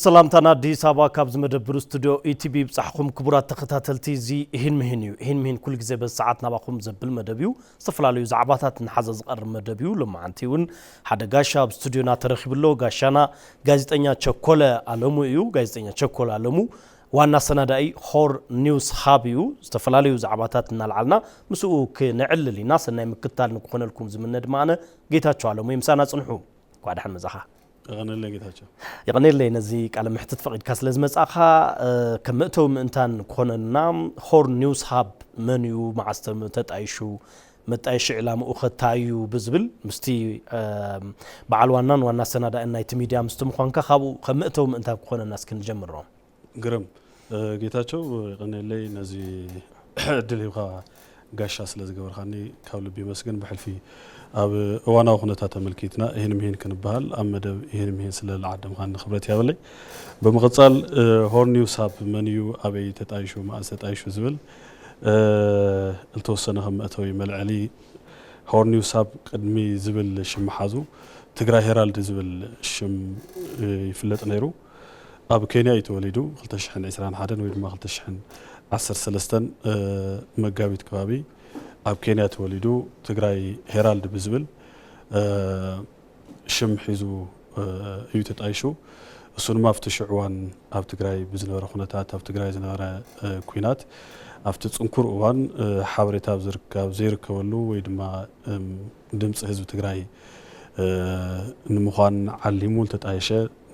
ሰላምታና ኣዲስ ኣበባ ካብ ዝመደብሩ ስቱድዮ ኢቲቪ ይብጻሕኹም ክቡራት ተኸታተልቲ። እዚ እሂን ምሂን እዩ። እሂን ምሂን ኩሉ ግዜ በዚ ሰዓት ናባኹም ዘብል መደብ እዩ። ዝተፈላለዩ ዛዕባታት እናሓዘ ዝቐርብ መደብ እዩ። ሎማዓንቲ እውን ሓደ ጋሻ ኣብ ስቱድዮና ተረኺቡ ኣሎ። ጋሻና ጋዜጠኛ ቸኮለ ኣለሙ እዩ። ጋዜጠኛ ቸኮለ ኣለሙ ዋና ኣሰናዳኢ ሆር ኒውስ ሃብ እዩ። ዝተፈላለዩ ዛዕባታት እናልዓልና ምስኡ ክነዕልል ኢና። ሰናይ ምክትታል ንክኾነልኩም ዝምነ ድማ ኣነ ጌታቸው ኣለሙ እዩ። ምሳና ጽንሑ። እንኳዕ ደሓን መጻኻ። የቐንየለይ ጌታቸው። የቐንየለይ ነዚ ቃለ መሕትት ፈቒድካ ስለ ዝመጻኻ። እ፣ ከም መእተዊ ምእንታን ክኾነና ሆር ኒውስ ሃብ መን እዩ፣ መዓስ ተም-፣ ተጣይሹ፣ መጣየሺ ዕላምኡ ኸ እንታይ እዩ ብዝብል ምስቲ፣ እ፣ በዓል ዋናን ዋና ኣሰናዳእን ናይቲ ሚድያ ምስቲ ምዃንካ ካብኡ ከም መእተዊ ምእንታን ክኾነና እስኪ ንጀምሮ። ግርም። እ፣ ጌታቸው የቐንየለይ ነዚ ዕድል ሂብካ ጋሻ ስለ ዝገበርካኒ ካብ ልቢ ይመስግን። ብሕልፊ ኣብ እዋናዊ ኩነታት ተመልኪትና እሂን ምሂን ክንበሃል ኣብ መደብ እሂን ምሂን ስለ ዝዓደምካኒ ክብረት ይሃበለይ። ብምቕጻል፣ እ፣ ሆርን ኒውስ ሃብ መን እዩ፣ ኣበይ ተጣይሹ፣ መኣስ ተጣይሹ ዝብል፣ እ፣ ዝተወሰነ ከም መእተዊ መልዐሊ ሆርን ኒውስ ሃብ ቅድሚ ዝብል ሽም ምሓዙ ትግራይ ሄራልድ ዝብል ሽም፣ እ፣ ይፍለጥ ነይሩ። ኣብ ኬንያ እዩ ተወሊዱ። ክልተ ሽሕን ዕስራን ሓደን ወይ ድማ ክልተ ሽሕን ዓሰርተ ሰለስተን፣ እ፣ መጋቢት ከባቢ ኣብ ኬንያ ተወሊዱ። ትግራይ ሄራልድ ብዝብል፣ እ፣ ሽም ሒዙ፣ እ፣ እዩ ተጣይሹ። እሱ ድማ ኣብቲ ሽዑ እዋን ኣብ ትግራይ ብዝነበረ ኩነታት፣ ኣብ ትግራይ ዝነበረ፣ እ፣ ኲናት፣ ኣብቲ ጽንኩር እዋን፣ እ፣ ሓበሬታ ኣብ ዝርክ-፣ ኣብ ዘይርከበሉ ወይ ድማ፣ እም፣ ድምፂ ህዝቢ ትግራይ፣ እ፣ ንምዃን ዓሊሙ ዝተጣየሸ፣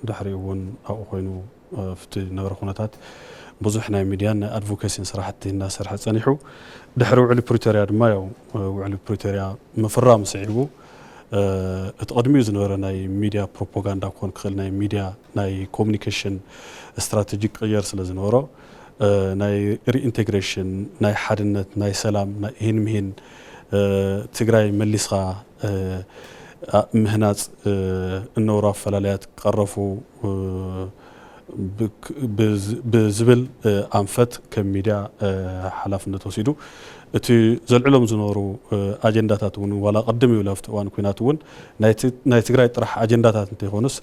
ድሕሪኡ እውን ኣብኡ ኮይኑ፣ እ፣ ኣብቲ ዝነበረ ኩነታት ብዙሕ ናይ ሚድያን ናይ ኣድቮኬሲን ስራሕቲ እናሰርሐ ጸኒሑ። ድሕሪ ውዕሊ ፕሪቶርያ ድማ ያው፣ እ፣ ውዕሊ ፕሪቶርያ ምፍራም ስዒቡ፣ እ፣ እቲ ቅድሚኡ ዝነበረ ናይ ሚድያ ፕሮፓጋንዳ ክኾን ክኽእል ናይ ሚድያ ናይ ኮሙኒኬሽን ስትራቴጂ ክቕየር ስለ ዝነበሮ፣ እ፣ ናይ ሪኢንቴግሬሽን፣ ናይ ሓድነት፣ ናይ ሰላም፣ ናይ እሂን ምሂን፣ እ፣ ትግራይ መሊስኻ፣ እ፣ ኣ-፣ ምህናጽ፣ እ፣ እነውራ ኣፈላለያት ቀረፉ፣ እ፣ ብክ-፣ ብዝ-፣ ብዝብል፣ እ፣ ኣንፈት ከም ሚድያ፣ እ፣ ሓላፍነት ወሲዱ እቲ ዘልዕሎም ዝነበሩ፣ እ፣ ኣጀንዳታት እውን ዋላ ቅድም ይብል ኣብቲ እዋን ኲናት እውን ናይ ት-፣ ናይ ትግራይ ጥራሕ ኣጀንዳታት እንተይኮኑስ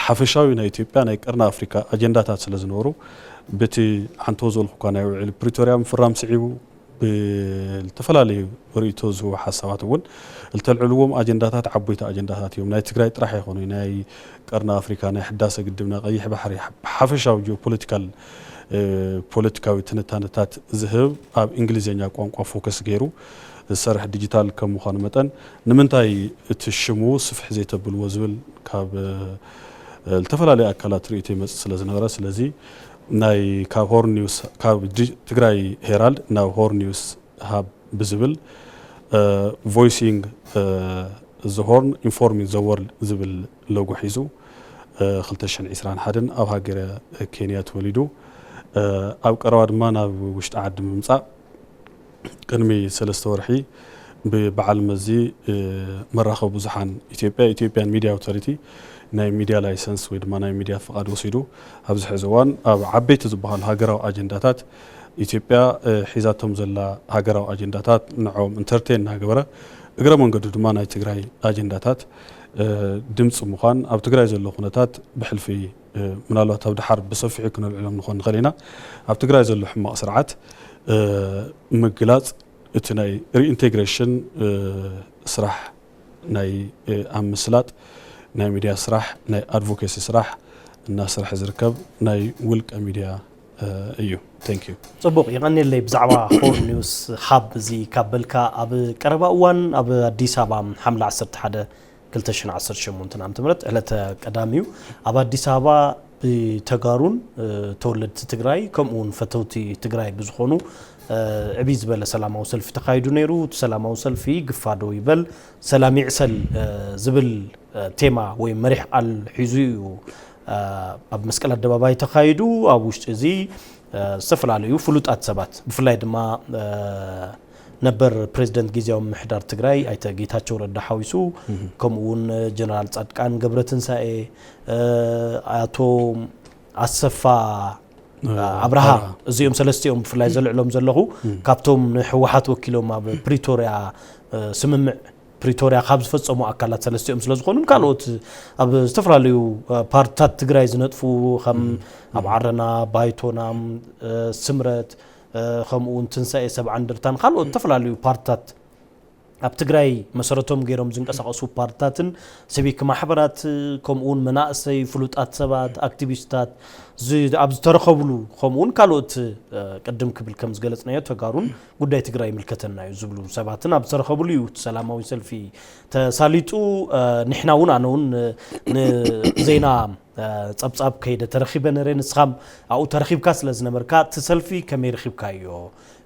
ሓፈሻዊ ናይ ኢትዮጵያ ናይ ቀርኒ ኣፍሪካ ኣጀንዳታት ስለ ዝነበሩ በቲ ዓንቶ ዝበልኩካ ናይ ውዕል ፕሪቶርያ ምፍራም ስዒቡ ብዝተፈላለዩ ርእይቶ ዝህቡ ሓሳባት እውን ዝተልዕልዎም ኣጀንዳታት ዓበይቲ ኣጀንዳታት እዮም። ናይ ትግራይ ጥራሕ ኣይኮኑ፣ ናይ ቀርኒ ኣፍሪካ፣ ናይ ሕዳሰ ግድብ፣ ናይ ቀይሕ ባሕሪ፣ ሓፈሻዊ ጂኦፖለቲካል፣ እ፣ ፖለቲካዊ ትንታነታት ዝህብ ኣብ እንግሊዝኛ ቋንቋ ፎከስ ገይሩ ዝሰርሕ ዲጂታል ከም ምዃኑ መጠን ንምንታይ እቲ ሽሙ ስፍሕ ዘይተብልዎ ዝብል ካብ፣ እ፣ ዝተፈላለዩ ኣካላት ርእይቶ ይመጽእ ስለ ዝነበረ፣ ስለዚ ናይ ካብ ሆርን ኒውስ፣ ካብ ዲ-፣ ትግራይ ሄራልድ ናብ ሆርን ኒውስ ሃብ ብዝብል፣ እ፣ ቮይሲንግ፣ እ፣ ዘ ሆርን ኢንፎርሚንግ ዘ ወርልድ ዝብል ሎጎ ሒዙ፣ እ፣ ክልተ ሽሕን ዕስራን ሓደን ኣብ ሃገረ ኬንያ ተወሊዱ። እ፣ ኣብ ቀረባ ድማ ናብ ውሽጢ ዓዲ ምምጻእ ቅድሚ ሰለስተ ወርሒ ብበዓል መዚ፣ እ፣ መራኸቢ ብዙሓን ኢትዮጵያ፣ ኢትዮጵያን ሚድያ ኣውቶሪቲ ናይ ሚድያ ላይሰንስ ወይ ድማ ናይ ሚድያ ፍቓድ ወሲዱ ኣብዚ ሕዚ እዋን ኣብ ዓበይቲ ዝበሃሉ ሃገራዊ ኣጀንዳታት ኢትዮጵያ፣ እ፣ ሒዛቶም ዘላ ሃገራዊ ኣጀንዳታት ንዖም ኢንተርቴን እናገበረ እግረ መንገዱ ድማ ናይ ትግራይ ኣጀንዳታት፣ እ፣ ድምፂ ምዃን ኣብ ትግራይ ዘሎ ኩነታት ብሕልፊ፣ እ፣ ምናልባት ኣብ ደሓር ብሰፊሑ ክነልዕሎም ንኾን ንኽእል ኢና። ኣብ ትግራይ ዘሎ ሕማቕ ስርዓት፣ እ፣ ምግላፅ እቲ ናይ ሪኢንቴግሬሽን፣ እ፣ ስራሕ ናይ፣ እ፣ ኣብ ምስላጥ ናይ ሚድያ ስራሕ፣ ናይ ኣድቮኬሲ ስራሕ እናሰርሐ ዝርከብ ናይ ውልቀ ሚድያ፣ እ፣ እዩ። Thank you። ጽቡቕ፣ የቐንየለይ። ብዛዕባ ሆርን ኒውስ ሃብ እዚ ካብ በልካ፣ ኣብ ቀረባ እዋን ኣብ ኣዲስ ኣበባ ሓምለ ዓሰርተ ሓደ ክልተ ሽሕን ዓሰርተ ሸሞንተን ዓመተ ምህረት ዕለተ ቀዳም እዩ። ኣብ ኣዲስ ኣበባ ብተጋሩን፣ እ፣ ተወለድቲ ትግራይ ከምኡ እውን ፈተውቲ ትግራይ ብዝኾኑ፣ እ፣ ዕብይ ዝበለ ሰላማዊ ሰልፊ ተኻይዱ ነይሩ። እቲ ሰላማዊ ሰልፊ ግፋዶ ይበል ሰላም ይዕሰል፣ እ፣ ዝብል፣ እ፣ ቴማ ወይ መሪሕ ቃል ሒዙ እዩ፣ እ፣ ኣብ መስቀል ኣደባባይ ተኻይዱ። ኣብ ውሽጢ እዚ፣ እ፣ ዝተፈላለዩ ፍሉጣት ሰባት ብፍላይ ድማ፣ እ፣ ነበር ፕሬዚደንት ግዝያዊ ምምሕዳር ትግራይ ኣይተ ጌታቸው ረዳ ሓዊሱ፣ እህ። ከምኡ እውን ጀነራል ጻድቃን ገብረትንሳኤ፣ እ፣ ኣቶ ኣሰፋ እ፣ ኣብርሃ፣ ኣብርሃ። እዚኦም ሰለስቲኦም ብፍላይ ዘልዕሎም ዘለኹ እም። ካብቶም ንህወሓት ወኪሎም ኣብ ፕሪቶርያ፣ እ፣ ስምምዕ ፕሪቶርያ ካብ ዝፈጸሙ ኣካላት ሰለስቲኦም ስለ ዝኾኑን ካልኦት ኣብ ዝተፈላለዩ ፓርትታት ትግራይ ዝነጥፉ ከም ኣብ ዓረና፣ ባይቶና፣ ስምረት፣ ከምኡ እውን ትንሳኤ ሰብዓ እንደርታን ካልኦት ዝተፈላለዩ ፓርትታት ኣብ ትግራይ መሰረቶም ገይሮም ዝንቀሳቐሱ ፓርትታትን ሲቪክ ማሕበራት፣ ከምኡ እውን መናእሰይ፣ ፍሉጣት ሰባት፣ ኣክቲቪስታት ኣብ ዝተረኸብሉ፣ ከምኡ እውን ካልኦት ቅድም ክብል ከም ዝገለጽናዮ ተጋሩን ጉዳይ ትግራይ ይምልከተና እዩ ዝብሉ ሰባትን ኣብ ዝተረኸብሉ እዩ እቲ ሰላማዊ ሰልፊ ተሳሊጡ። ንሕና እውን፣ ኣነ እውን ንዜና ጸብጻብ ከይደ ተረኺበ ነረ። ንስኻም ኣብኡ ተረኺብካ ስለ ዝነበርካ እቲ ሰልፊ ከመይ ረኺብካዮ?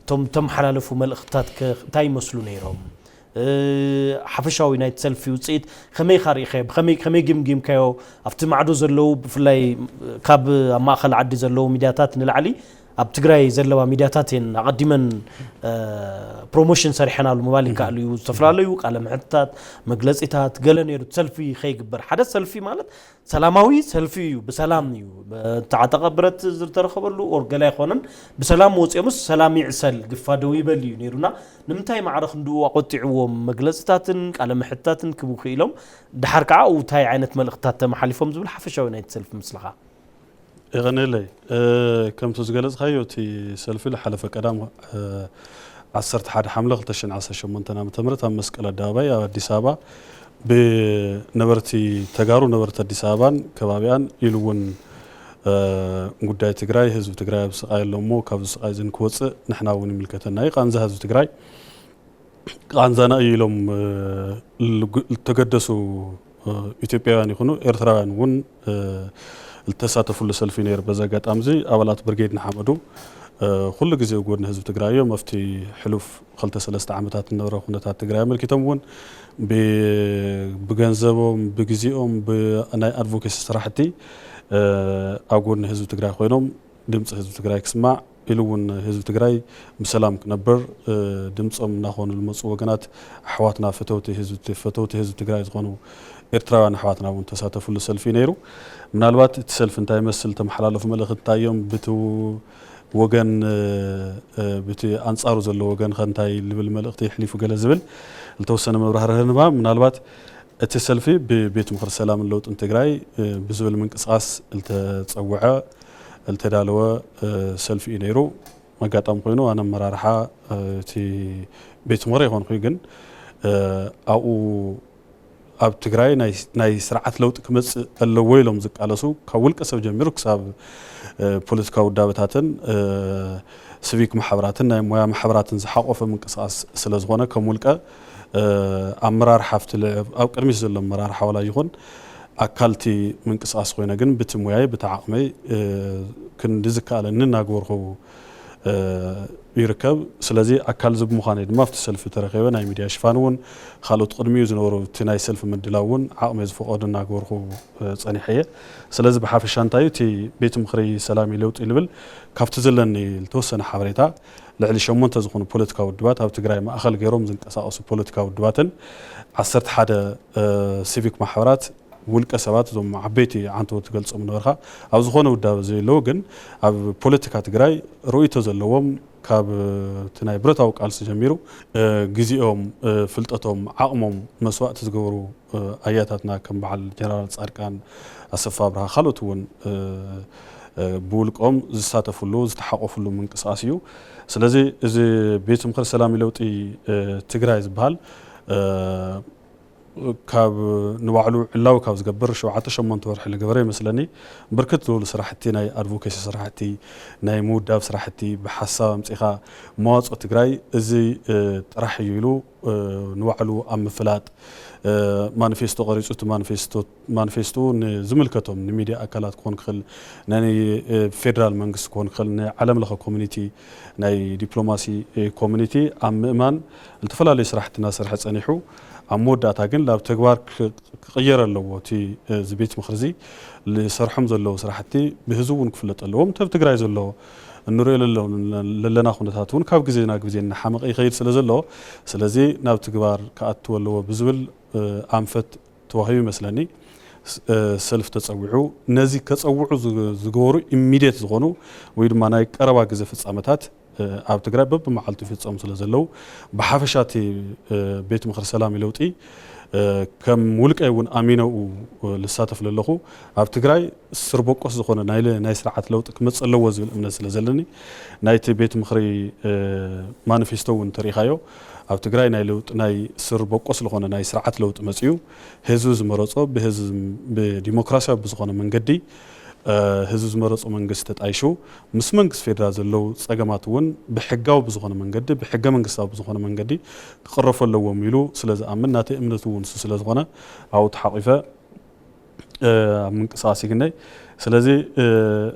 እቶም ተመሓላለፉ መልእኽትታት ከ እንታይ ይመስሉ ነይሮም? ሓፈሻዊ ናይቲ ሰልፊ ውፅኢት ከመይ ካ ርኢኻዮ? ብኸመይ ከመይ ግምጊምካዮ? ኣብቲ ማዕዶ ዘለዉ ብፍላይ ካብ ኣብ ማእኸል ዓዲ ዘለዉ ሚድያታት ንላዕሊ ኣብ ትግራይ ዘለዋ ሚድያታት እየን ኣቐዲመን ፕሮሞሽን ሰሪሐናሉ ምባል ይከኣል እዩ። ዝተፈላለዩ ቃለ ምሕትታት፣ መግለፂታት፣ ገለ ነይሩ ሰልፊ ከይግበር። ሓደ ሰልፊ ማለት ሰላማዊ ሰልፊ እዩ፣ ብሰላም እዩ። ተዓጠቐ ብረት ዝተረኸበሉ ኦር ገለ ኣይኮነን። ብሰላም ወፂኦምስ ሰላም ይዕሰል፣ ግፋ ደው ይበል እዩ ነይሩና። ንምንታይ ማዕረ ክንድኡ ኣቆጢዕዎም? መግለፅታትን ቃለ ምሕትታትን ክቡ ክኢሎም ድሓር ከዓ እንታይ ዓይነት መልእኽትታት ተመሓሊፎም ዝብል ሓፈሻዊ ናይቲ ሰልፊ ምስልኻ። የቐንየለይ። ከምቲ ዝገለፅካዮ እቲ ሰልፊ ዝሓለፈ ቀዳም ዓሰርተ ሓደ ሓምለ ክልተ ሽሕን ዓሰርተ ሸሞንተን ዓመተ ምህረት ኣብ መስቀል ኣደባባይ ኣብ ኣዲስ ኣበባ ብነበርቲ ተጋሩ፣ ነበርቲ ኣዲስ ኣበባን ከባቢኣን ኢሉ እውን ጉዳይ ትግራይ፣ ህዝቢ ትግራይ ኣብ ስቓይ ኣሎ እሞ ካብዚ ስቓይ እዚ ንክወፅእ ንሕና እውን ይምልከተና እዩ። ቃንዛ ህዝቢ ትግራይ ቃንዛና እዩ ኢሎም ዝተገደሱ ኢትዮጵያውያን ይኹኑ ኤርትራውያን እውን ዝተሳተፉሉ ሰልፊ ነይሩ። በዚ ኣጋጣሚ እዚ ኣባላት ብርጌድ ንሓመዱ ኩሉ ግዜ ኣብ ጎድኒ ህዝቢ ትግራይ እዮም። ኣብቲ ሕሉፍ ክልተ ሰለስተ ዓመታት ዝነበረ ኩነታት ትግራይ ኣመልኪቶም እውን ብገንዘቦም፣ ብግዜኦም፣ ብናይ ኣድቮኬሲ ስራሕቲ ኣብ ጎድኒ ህዝቢ ትግራይ ኮይኖም ድምፂ ህዝቢ ትግራይ ክስማዕ ኢሉ እውን ህዝቢ ትግራይ ብሰላም ክነብር ድምፆም እናኾኑ ዝመፁ ወገናት ኣሕዋትና፣ ፈተውቲ ህዝቢ ትግራይ ዝኾኑ ኤርትራውያን ኣሕዋትና እውን ተሳተፍሉ ሰልፊ ነይሩ። ምናልባት እቲ ሰልፊ እንታይ ይመስል፣ ተመሓላለፉ መልእኽቲ እንታይ እዮም፣ ብቲ ወገን ብቲ ኣንፃሩ ዘሎ ወገን ከ እንታይ ዝብል መልእኽቲ የሕሊፉ ገለ ዝብል ዝተወሰነ መብራህርህ ንባ ምናልባት እቲ ሰልፊ ብቤት ምኽሪ ሰላምን ለውጥን ትግራይ ብዝብል ምንቅስቃስ ዝተፀውዐ ዝተዳለወ ሰልፊ እዩ ነይሩ። ኣጋጣሚ ኮይኑ ኣነ ኣመራርሓ እቲ ቤት ምኽሪ ኣይኮንኩ፣ ግን ኣብኡ ኣብ ትግራይ ናይ ስርዓት ለውጢ ክመፅእ ኣለዎ ኢሎም ዝቃለሱ ካብ ውልቀ ሰብ ጀሚሩ ክሳብ ፖለቲካዊ ውዳበታትን ሲቪክ ማሕበራትን ናይ ሞያ ማሕበራትን ዝሓቆፈ ምንቅስቃስ ስለ ዝኾነ ከም ውልቀ ኣመራርሓ ኣብቲ ኣብ ቅድሚት ዘሎ ኣመራርሓ ዋላ ይኹን ኣካልቲ ምንቅስቃስ ኮይነ ግን ብቲ ሙያይ ብቲ ዓቕመይ ክንዲ ዝከኣለኒ እናገበርኩ ይርከብ። ስለዚ ኣካል እዚ ብምዃነይ ድማ ኣብቲ ሰልፊ ተረኺበ ናይ ሚድያ ሽፋን እውን ካልኦት ቅድሚኡ ዝነበሩ እቲ ናይ ሰልፊ ምድላው እውን ዓቕመይ ዝፈቐዶ እናገበርኩ ፀኒሐ እየ። ስለዚ ብሓፈሻ እንታይ እዩ እቲ ቤት ምኽሪ ሰላም ለውጢ ዝብል ካብቲ ዘለኒ ዝተወሰነ ሓበሬታ ልዕሊ ሸሞንተ ዝኾኑ ፖለቲካዊ ውድባት ኣብ ትግራይ ማእኸል ገይሮም ዝንቀሳቐሱ ፖለቲካዊ ውድባትን ዓሰርተ ሓደ ሲቪክ ማሕበራት ውልቀ ሰባት እዞም ዓበይቲ ዓንተወት ትገልፆም ነበርካ ኣብ ዝኾነ ውዳበ ዘየለዉ ግን ኣብ ፖለቲካ ትግራይ ርእይቶ ዘለዎም ካብ እቲ ናይ ብረታዊ ቃልሲ ጀሚሩ ግዜኦም ፍልጠቶም ዓቕሞም መስዋእቲ ዝገበሩ ኣያታትና ከም በዓል ጀነራል ፃድቃን ኣሰፋ ኣብርሃ ካልኦት እውን ብውልቆም ዝሳተፍሉ ዝተሓቆፍሉ ምንቅስቃስ እዩ። ስለዚ እዚ ቤት ምኽሪ ሰላም ለውጢ ትግራይ ዝበሃል ካብ ንባዕሉ ዕላዊ ካብ ዝገብር ሸውዓተ ሸሞንተ ወርሒ ዝገበረ ይመስለኒ። ብርክት ዝበሉ ስራሕቲ ናይ ኣድቮኬሲ ስራሕቲ ናይ ምውዳብ ስራሕቲ ብሓሳብ ኣምፂኻ መዋፅኦ ትግራይ እዚ ጥራሕ እዩ ኢሉ ንባዕሉ ኣብ ምፍላጥ ማኒፌስቶ ቀሪፁ እቲ ማኒፌስቶ ንዝምልከቶም ንሚድያ ኣካላት ክኾን ክኽእል ናይ ፌደራል መንግስቲ ክኾን ክኽእል ንዓለም ለኸ ኮሚኒቲ ናይ ዲፕሎማሲ ኮሚኒቲ ኣብ ምእማን ዝተፈላለዩ ስራሕቲ እናሰርሐ ፀኒሑ ኣብ መወዳእታ ግን ናብ ተግባር ክቕየር ኣለዎ። እቲ እዚ ቤት ምኽሪ እዚ ዝሰርሖም ዘለዉ ስራሕቲ ብህዝቡ እውን ክፍለጥ ኣለዎም። እቲ ኣብ ትግራይ ዘሎ እንሪኦ ለለና ኩነታት እውን ካብ ግዜ ናብ ግዜ እናሓመቐ ይኸይድ ስለ ዘሎ ስለዚ ናብ ትግባር ክኣትው ኣለዎ ብዝብል ኣንፈት ተዋሂቡ ይመስለኒ ሰልፊ ተፀዊዑ ነዚ ከፀውዑ ዝገበሩ ኢሚድየት ዝኾኑ ወይ ድማ ናይ ቀረባ ግዜ ፍፃመታት ኣብ ትግራይ በብመዓልቱ ይፍጸሙ ስለ ዘለዉ፣ ብሓፈሻ እቲ ቤት ምኽሪ ሰላም ለውጢ ከም ውልቀይ እውን ኣሚነኡ ልሳተፍ ለለኹ፣ ኣብ ትግራይ ስር በቆስ ዝኾነ ናይ ስርዓት ለውጢ ክመጽእ ኣለዎ ዝብል እምነት ስለ ዘለኒ፣ ናይቲ ቤት ምኽሪ ማኒፌስቶ እውን ተሪኢኻዮ፣ ኣብ ትግራይ ናይ ለውጢ ናይ ስር በቆስ ዝኾነ ናይ ስርዓት ለውጢ መጽዩ፣ ህዝቢ ዝመረጾ ብህዝቢ ብዲሞክራሲያዊ ብዝኾነ መንገዲ ህዝቢ ዝመረጾ መንግስቲ ተጣይሹ፣ ምስ መንግስቲ ፌደራል ዘለዉ ጸገማት እውን ብሕጋዊ ብዝኾነ መንገዲ ብሕገ መንግስታዊ ብዝኾነ መንገዲ ክቕረፉ ኣለዎም ኢሉ ስለ ዝኣምን፣ ናተይ እምነት እውን እሱ ስለ ዝኾነ ኣብኡ ተሓቒፈ ኣብ ምንቅስቃስ ይግነይ። ስለዚ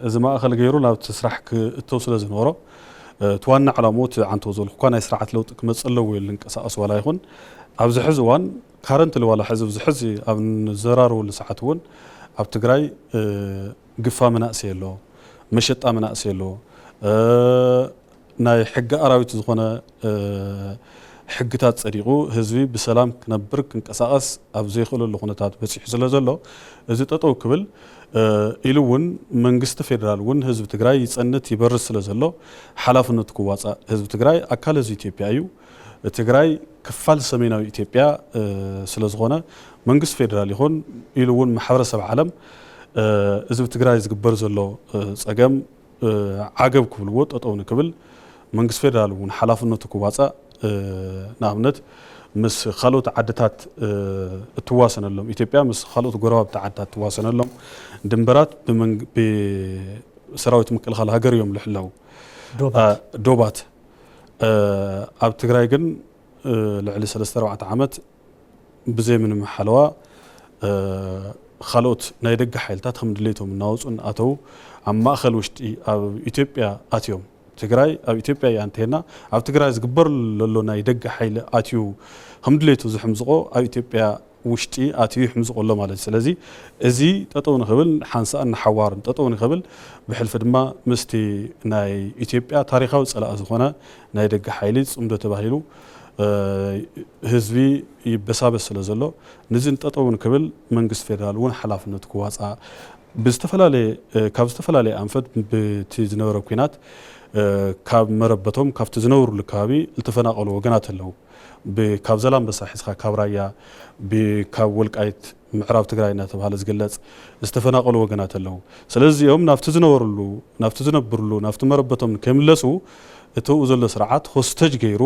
እዚ ማእኸል ገይሩ ናብቲ ስራሕ ክእተው ስለ ዝነበሮ፣ እቲ ዋና ዕላምኡ እቲ ዓንተው ዝበልኩ እኳ ናይ ስርዓት ለውጢ ክመፅእ ኣለዎ ኢሉ ዝንቀሳቐስ ዋላ ይኹን፣ ኣብዚ ሕዚ እዋን ካረንትሊ ዋላ ሕዚ ኣብዚ ሕዚ ኣብ ንዘራረበሉ ሰዓት እውን ኣብ ትግራይ ግፋ መናእሰይ ኣሎ፣ መሸጣ መናእሰይ ኣሎ፣ ናይ ሕጊ ኣራዊት ዝኾነ ሕግታት ፀዲቑ ህዝቢ ብሰላም ክነብር ክንቀሳቐስ ኣብ ዘይኽእለሉ ኩነታት በፂሑ ስለ ዘሎ፣ እዚ ጠጠው ክብል ኢሉ እውን መንግስቲ ፌደራል እውን ህዝቢ ትግራይ ይፀንት ይበርስ ስለ ዘሎ ሓላፍነቱ ክዋፃእ፣ ህዝቢ ትግራይ ኣካል ህዝቢ ኢትዮጵያ እዩ። ትግራይ ክፋል ሰሜናዊ ኢትዮጵያ ስለ ዝኾነ መንግስቲ ፌደራል ይኹን ኢሉ እውን ማሕበረሰብ ዓለም እዚ ኣብ ትግራይ ዝግበር ዘሎ ፀገም ዓገብ ክብልዎ ጠጠው ንክብል መንግስቲ ፌደራል እውን ሓላፍነቱ ክዋፃእ፣ ንኣብነት ምስ ካልኦት ዓድታት እትዋሰነሎም፣ ኢትዮጵያ ምስ ካልኦት ጎረባብቲ ዓድታት እትዋሰነሎም ድንበራት ብሰራዊት ምክልኻል ሃገር እዮም ልሕለው። ዶባት ኣብ ትግራይ ግን ልዕሊ ሰለስተ ኣርባዕተ ዓመት ብዘይ ምንም ሓለዋ ካልኦት ናይ ደገ ሓይልታት ከም ድሌቶም እናወፁ እናኣተዉ ኣብ ማእኸል ውሽጢ ኣብ ኢትዮጵያ ኣትዮም፣ ትግራይ ኣብ ኢትዮጵያ እያ እንተና ኣብ ትግራይ ዝግበር ዘሎ ናይ ደገ ሓይሊ ኣትዩ ከም ድሌቱ ዝሕምዝቆ ኣብ ኢትዮጵያ ውሽጢ ኣትዩ ይሕምዝቆ ኣሎ ማለት እዩ። ስለዚ እዚ ጠጠው ንኽብል ሓንሳእን ንሓዋርን ጠጠው ንኽብል ብሕልፊ ድማ ምስቲ ናይ ኢትዮጵያ ታሪኻዊ ፀላኢ ዝኾነ ናይ ደገ ሓይሊ ፅምዶ ተባሂሉ ህዝቢ ይበሳበስ ስለ ዘሎ፣ ንዚ ጠጠው ንክብል መንግስቲ ፌደራል እውን ሓላፍነቱ ክዋፃእ ብዝተፈላለየ ካብ ዝተፈላለየ ኣንፈት ብቲ ዝነበረ ኲናት ካብ መረበቶም ካብቲ ዝነብሩሉ ከባቢ ዝተፈናቐሉ ወገናት ኣለዉ። ካብ ዘላንበሳ ሒዝካ ካብ ራያ ካብ ወልቃይት ምዕራብ ትግራይ እናተባሃለ ዝግለፅ ዝተፈናቐሉ ወገናት ኣለዉ። ስለዚ እዚኦም ናብቲ ዝነበርሉ ናብቲ ዝነብርሉ ናብቲ መረበቶም ከይምለሱ እቲ ኣብኡ ዘሎ ስርዓት ሆስተጅ ገይሩ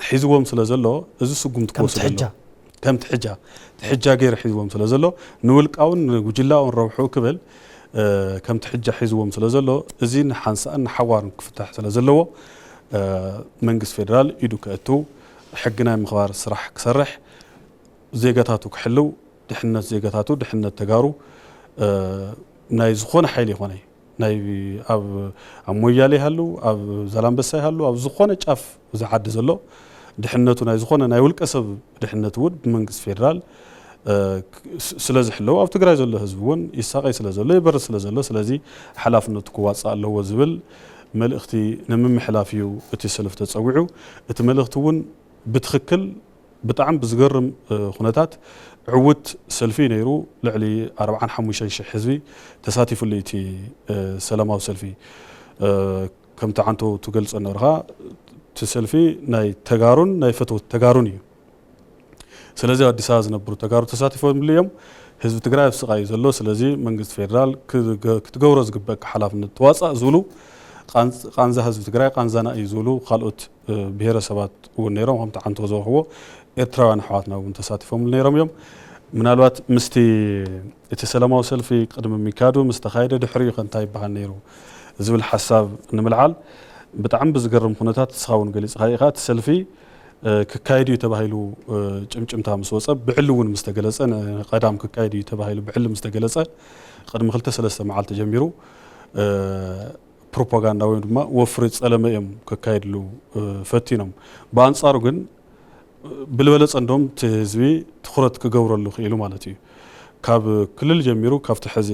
ሒዝዎም ስለ ዘሎ እዚ ስጉምቲ ክወስድ ኣሎ። ከም ትሕጃ ገይሩ ሒዝዎም ስለ ዘሎ ንውልቃውን ንጉጅላውን ረብሑ ክብል ከም ትሕጃ ሒዝዎም ስለ ዘሎ እዚ ንሓንሳእን ንሓዋርን ክፍታሕ ስለ ዘለዎ መንግስቲ ፌደራል ኢዱ ከእቱ ሕጊ ናይ ምኽባር ስራሕ ክሰርሕ ዜጋታቱ ክሕልው ድሕነት ዜጋታቱ ድሕነት ተጋሩ ናይ ዝኾነ ሓይሊ ይኾነ ናይ ኣብ ኣብ ሞያሌ ይሃሉ ኣብ ዛላምበሳ ይሃሉ ኣብ ዝኾነ ጫፍ እዚ ዓዲ ዘሎ ድሕነቱ ናይ ዝኾነ ናይ ውልቀ ሰብ ድሕነት እውን ብመንግስቲ ፌደራል ስለ ዝሕለው ኣብ ትግራይ ዘሎ ህዝቢ እውን ይሳቀይ ስለ ዘሎ ይበርስ ስለ ዘሎ ስለዚ ሓላፍነቱ ክዋፅእ ኣለዎ ዝብል መልእኽቲ ንምምሕላፍ እዩ እቲ ሰልፊ ተፀዊዑ። እቲ መልእኽቲ እውን ብትኽክል ብጣዕሚ ብዝገርም ኩነታት ዕውት ሰልፊ ነይሩ። ልዕሊ ኣርብዓን ሓሙሽተን ሽሕ ህዝቢ ተሳቲፉሉ እቲ ሰላማዊ ሰልፊ። ከምቲ ዓንቶ ትገልጾ ነበርካ እቲ ሰልፊ ናይ ተጋሩን ናይ ፈተውት ተጋሩን እዩ። ስለዚ ኣብ ኣዲስ ኣበባ ዝነብሩ ተጋሩ ተሳቲፎምሉ እዮም። ህዝቢ ትግራይ ኣብ ስቓይ እዩ ዘሎ። ስለዚ መንግስቲ ፌደራል ክትገብሮ ዝግበእካ ሓላፍነት ተዋፃእ ዝብሉ ቃንዛ ህዝቢ ትግራይ ቃንዛና እዩ ዝብሉ ካልኦት ብሄረሰባት እውን ነይሮም ከምቲ ዓንቶ ዝበልክዎ ኤርትራውያን ኣሕዋትና እውን ተሳቲፎምሉ ነይሮም እዮም። ምናልባት ምስቲ እቲ ሰላማዊ ሰልፊ ቅድሚ ምካዱ ምስ ተኻየደ ድሕሪኡ ከ እንታይ ይበሃል ነይሩ ዝብል ሓሳብ ንምልዓል ብጣዕሚ ብዝገርም ኩነታት ንስኻ እውን ገሊፅካ ኢኻ እቲ ሰልፊ ክካየድ እዩ ተባሂሉ ጭምጭምታ ምስ ወፀ ብዕሊ እውን ምስ ተገለፀ ንቀዳም ክካየድ እዩ ተባሂሉ ብዕሊ ምስ ተገለፀ ቅድሚ ክልተ ሰለስተ መዓልቲ ጀሚሩ ፕሮፓጋንዳ ወይ ድማ ወፍሪ ፀለመ እዮም ከካየድሉ ፈቲኖም። ብኣንፃሩ ግን ብልበለፀ እንዶም እቲ ህዝቢ ትኩረት ክገብረሉ ክኢሉ ማለት እዩ። ካብ ክልል ጀሚሩ ካብቲ ሕዚ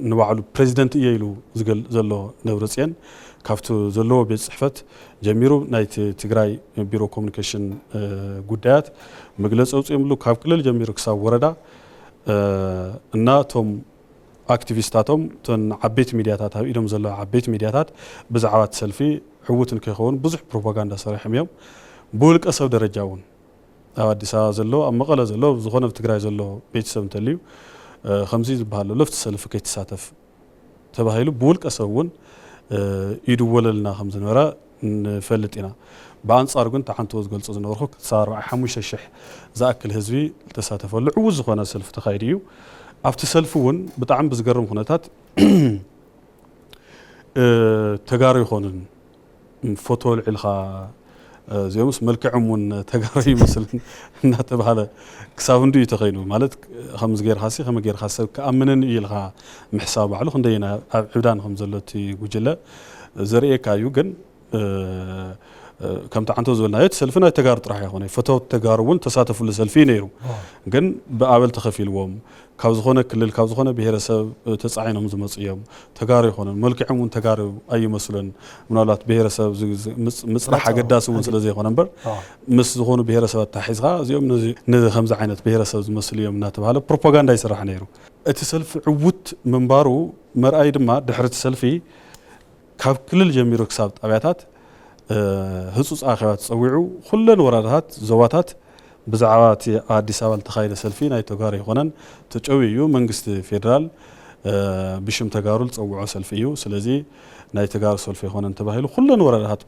ንባዕሉ ፕሬዚደንት እየ ኢሉ ዝገል ዘሎ ነብረፅየን ካብቲ ዘለዎ ቤት ፅሕፈት ጀሚሩ ናይቲ ትግራይ ቢሮ ኮሚኒኬሽን ጉዳያት መግለፂ ኣውፅኦምሉ ካብ ክልል ጀሚሩ ክሳብ ወረዳ እና እቶም ኣክቲቪስታቶም እተን ዓበይቲ ሚድያታት ኣብ ኢዶም ዘለዋ ዓበይቲ ሚድያታት ብዛዕባ እቲ ሰልፊ ዕዉት ንከይኸውን ብዙሕ ፕሮፓጋንዳ ሰሪሖም እዮም። ብውልቀ ሰብ ደረጃ እውን ኣብ ኣዲስ ኣበባ ዘሎ ኣብ መቐለ ዘሎ ዝኾነ ኣብ ትግራይ ዘሎ ቤተሰብ እንተልዩ ከምዚ ዝበሃል ኣሎ ኣብቲ ሰልፊ ከይትሳተፍ ተባሂሉ ብውልቀ ሰብ እውን ይድወለልና ከም ዝነበረ ንፈልጥ ኢና። ብኣንጻሩ ግን ተዓንተዎ ዝገልጾ ዝነበርኩ ክሳብ ኣርባዓ ሓሙሽተ ሽሕ ዝኣክል ህዝቢ ዝተሳተፈሉ ዕዉት ዝኾነ ሰልፊ ተኻይዱ እዩ። ኣብቲ ሰልፊ እውን ብጣዕሚ ብዝገርም ኩነታት ተጋሩ ይኾኑን ፎቶ ልዒልኻ እዚኦምስ መልክዕም እውን ተጋሩ ይመስልን እናተባሃለ ክሳብ እንዱ እዩ ተኸይኑ ማለት ከምዚ ጌርካ ሲ ከመ ጌርካ ሰብ ክኣምንን እዩ ኢልካ ምሕሳብ ባዕሉ ክንደይ ኣብ ዕብዳን ከም ዘሎ እቲ ጉጅለ ዘርእየካ እዩ። ግን ከምቲ ዓንቶ ዝበልናዮ እቲ ሰልፊ ናይ ተጋሩ ጥራሕ ኣይኮነ ፈተውት ተጋሩ እውን ተሳተፍሉ ሰልፊ እዩ ነይሩ። ግን ብኣበል ተኸፊልዎም ካብ ዝኾነ ክልል ካብ ዝኾነ ብሄረሰብ ተፃዒኖም ዝመፁ እዮም። ተጋሩ ይኮኑን መልክዖም እውን ተጋሩ ኣይመስሉን። ምናልባት ብሄረሰብ ምፅራሕ ኣገዳሲ እውን ስለ ዘይኮነ እምበር ምስ ዝኾኑ ብሄረሰብ ኣታሒዝካ እዚኦም ከምዚ ዓይነት ብሄረሰብ ዝመስሉ እዮም እናተባሃለ ፕሮፓጋንዳ ይስራሕ ነይሩ። እቲ ሰልፊ ዕዉት ምንባሩ መርኣይ ድማ ድሕሪ እቲ ሰልፊ ካብ ክልል ጀሚሩ ክሳብ ጣብያታት ህፁፅ ኣኼባ ተፀዊዑ ኩለን ወረዳታት ዞባታት ብዛዕባ እቲ ኣብ ኣዲስ ኣበባ ዝተኻየደ ሰልፊ ናይ ተጋሩ ኣይኮነን፣ ተጨውዩ እዩ። መንግስቲ ፌደራል ብሽም ተጋሩ ዝፀውዖ ሰልፊ እዩ። ስለዚ ናይ ተጋሩ ሰልፊ ኣይኮነን ተባሂሉ ኩለን ወረዳታት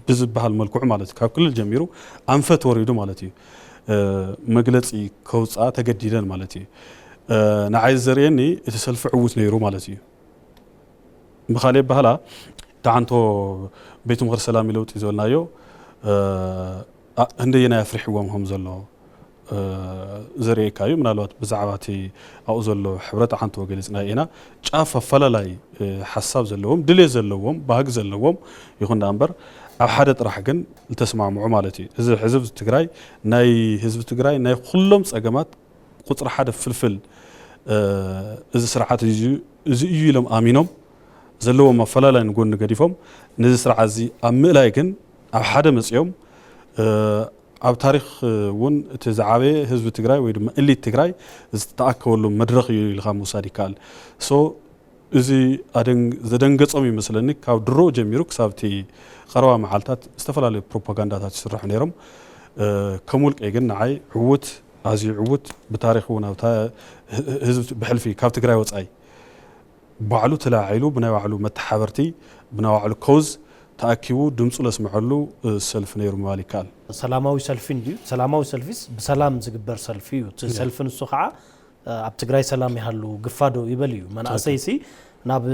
ብዝበሃል መልክዑ ማለት እዩ ካብ ክልል ጀሚሩ ኣንፈት ወሪዱ ማለት እዩ መግለፂ ከውፅኣ ተገዲደን ማለት እዩ። ንዓይ ዘርእየኒ እቲ ሰልፊ ዕዉት ነይሩ ማለት እዩ። ብኻልእ ኣበሃህላ ተዓንቶ ቤት ምኽሪ ሰላም ለውጢ ዝበልናዮ ህንደየናይ ኣፍሪሕዎም ከም ዘሎ ዘርእየካ እዩ። ምናልባት ብዛዕባ እቲ ኣብኡ ዘሎ ሕብረት ተዓንቶ ገሊፅና ኢና። ጫፍ ኣፈላላይ ሓሳብ ዘለዎም ድሌት ዘለዎም ባህጊ ዘለዎም ይኹን ደኣ እምበር ኣብ ሓደ ጥራሕ ግን ዝተስማምዑ ማለት እዩ። እዚ ህዝቢ ትግራይ ናይ ህዝቢ ትግራይ ናይ ኩሎም ፀገማት ቁፅሪ ሓደ ፍልፍል እዚ ስርዓት እዚ እዩ ኢሎም ኣሚኖም ዘለዎም ኣፈላላይ ንጎኒ ገዲፎም ነዚ ስርዓት እዚ ኣብ ምእላይ ግን ኣብ ሓደ መፅኦም ኣብ ታሪክ እውን እቲ ዝዓበየ ህዝቢ ትግራይ ወይ ድማ እሊት ትግራይ ዝተኣከበሉ መድረክ እዩ ኢልካ ምውሳድ ይከኣል። So እዚ ዘደንገፆም ይመስለኒ ካብ ድሮ ጀሚሩ ክሳብ እቲ ቀረባ መዓልታት ዝተፈላለዩ ፕሮፓጋንዳታት ይስርሑ ነይሮም። ከም ውልቀይ ግን ንዓይ ዕዉት ኣዝዩ ዕዉት ብታሪክ እውን ኣብ ህዝቢ ብሕልፊ ካብ ትግራይ ወፃኢ ባዕሉ ተላዒሉ ብናይ ባዕሉ መተሓበርቲ ብናይ ባዕሉ ኮዝ ተኣኪቡ ድምፁ ለስምዐሉ ሰልፊ ነይሩ ምባል ይከኣል። ሰላማዊ ሰልፊ እንድዩ። ሰላማዊ ሰልፊስ ብሰላም ዝግበር ሰልፊ እዩ። እቲ ሰልፊ ንሱ ከዓ ኣብ ትግራይ ሰላም ይሃሉ ግፋዶ ይበል እዩ። መናእሰይሲ ናብ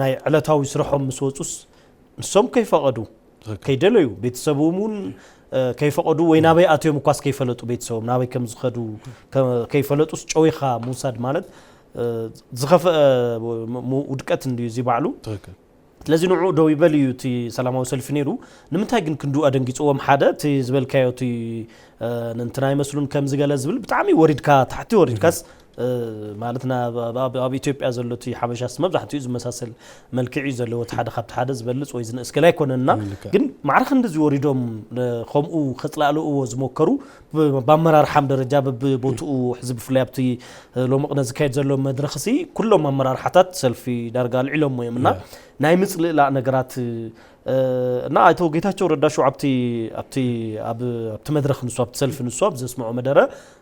ናይ ዕለታዊ ስርሖም ምስ ወፁስ ንሶም ከይፈቐዱ ከይደለዩ ቤተሰቦም እውን ከይፈቐዱ ወይ ናበይ ኣትዮም እኳስ ከይፈለጡ ቤተሰቦም ናበይ ከም ዝኸዱ ከይፈለጡስ ጨዊኻ ምውሳድ ማለት ዝኸፍአ ውድቀት እንድዩ እዚ ባዕሉ። ስለዚ ንዑ ደው ይበል እዩ እቲ ሰላማዊ ሰልፊ ነይሩ። ንምንታይ ግን ክንዱ ኣደንጊፅዎም ሓደ እቲ ዝበልካዮ እቲ ንንትና ይመስሉን ከምዚ ገለ ዝብል ብጣዕሚ ወሪድካ ታሕቲ ወሪድካስ ማለት ኣብ ኢትዮጵያ ዘሎ እቲ ሓበሻስ መብዛሕትኡ ዝመሳሰል መልክዕ እዩ ዘለዎ። እቲ ሓደ ካብቲ ሓደ ዝበልፅ ወይ ዝንእስ ገለ ኣይኮነንና ግን ማዕረ ክንድዚ ወሪዶም ከምኡ ከፅላእልእዎ ዝሞከሩ ብኣመራርሓም ደረጃ በብቦትኡ ሕዚ ብፍላይ ኣብቲ ሎሚ ቅነ ዝካየድ ዘሎ መድረኽሲ ኩሎም ኣመራርሓታት ሰልፊ ዳርጋ ኣልዒሎሞ እዮም እና ናይ ምፅልእላእ ነገራት እና ኣቶ ጌታቸው ረዳ ሽዑ ኣብቲ ኣብቲ ኣብቲ መድረኽ ንሱ ኣብቲ ሰልፊ ንሱ ኣብ ዘስምዖ መደረ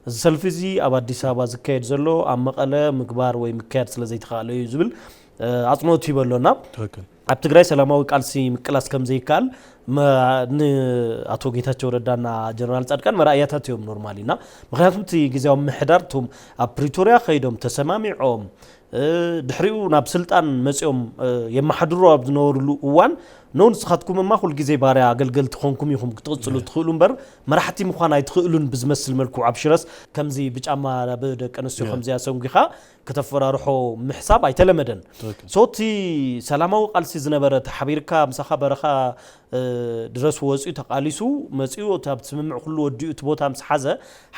እዚ ሰልፊ እዚ ኣብ ኣዲስ ኣበባ ዝካየድ ዘሎ ኣብ መቐለ ምግባር ወይ ምካየድ ስለ ዘይተኻእለ እዩ ዝብል ኣፅንኦት ሂበ ኣሎና። ኣብ ትግራይ ሰላማዊ ቃልሲ ምቅላስ ከም ዘይከኣል ንኣቶ ጌታቸው ረዳና ጀነራል ፃድቃን መርኣያታት እዮም ኖርማሊ እና ምክንያቱም እቲ ግዜያዊ ምሕዳር እቶም ኣብ ፕሪቶርያ ከይዶም ተሰማሚዖም ድሕሪኡ ናብ ስልጣን መፂኦም የመሓድሩ ኣብ ዝነበርሉ እዋን ኖ ንስኻትኩም እማ ኩል ግዜ ባርያ ኣገልገልቲ ኮንኩም ኢኹም ክትቕፅሉ ትኽእሉ እምበር መራሕቲ ምዃን ኣይትኽእሉን ብዝመስል መልክዑ ኣብ ሽረስ ከምዚ ብጫማ ናብ ደቂ ኣንስትዮ ከምዚ ኣሰንጒኻ ከተፈራርሖ ምሕሳብ ኣይተለመደን። ሶ እቲ ሰላማዊ ቃልሲ ዝነበረ ተሓቢርካ ምሳኻ በረኻ ድረስ ወፂኡ ተቃሊሱ መፂኡ እቲ ኣብቲ ስምምዕ ኩሉ ወዲኡ እቲ ቦታ ምስ ሓዘ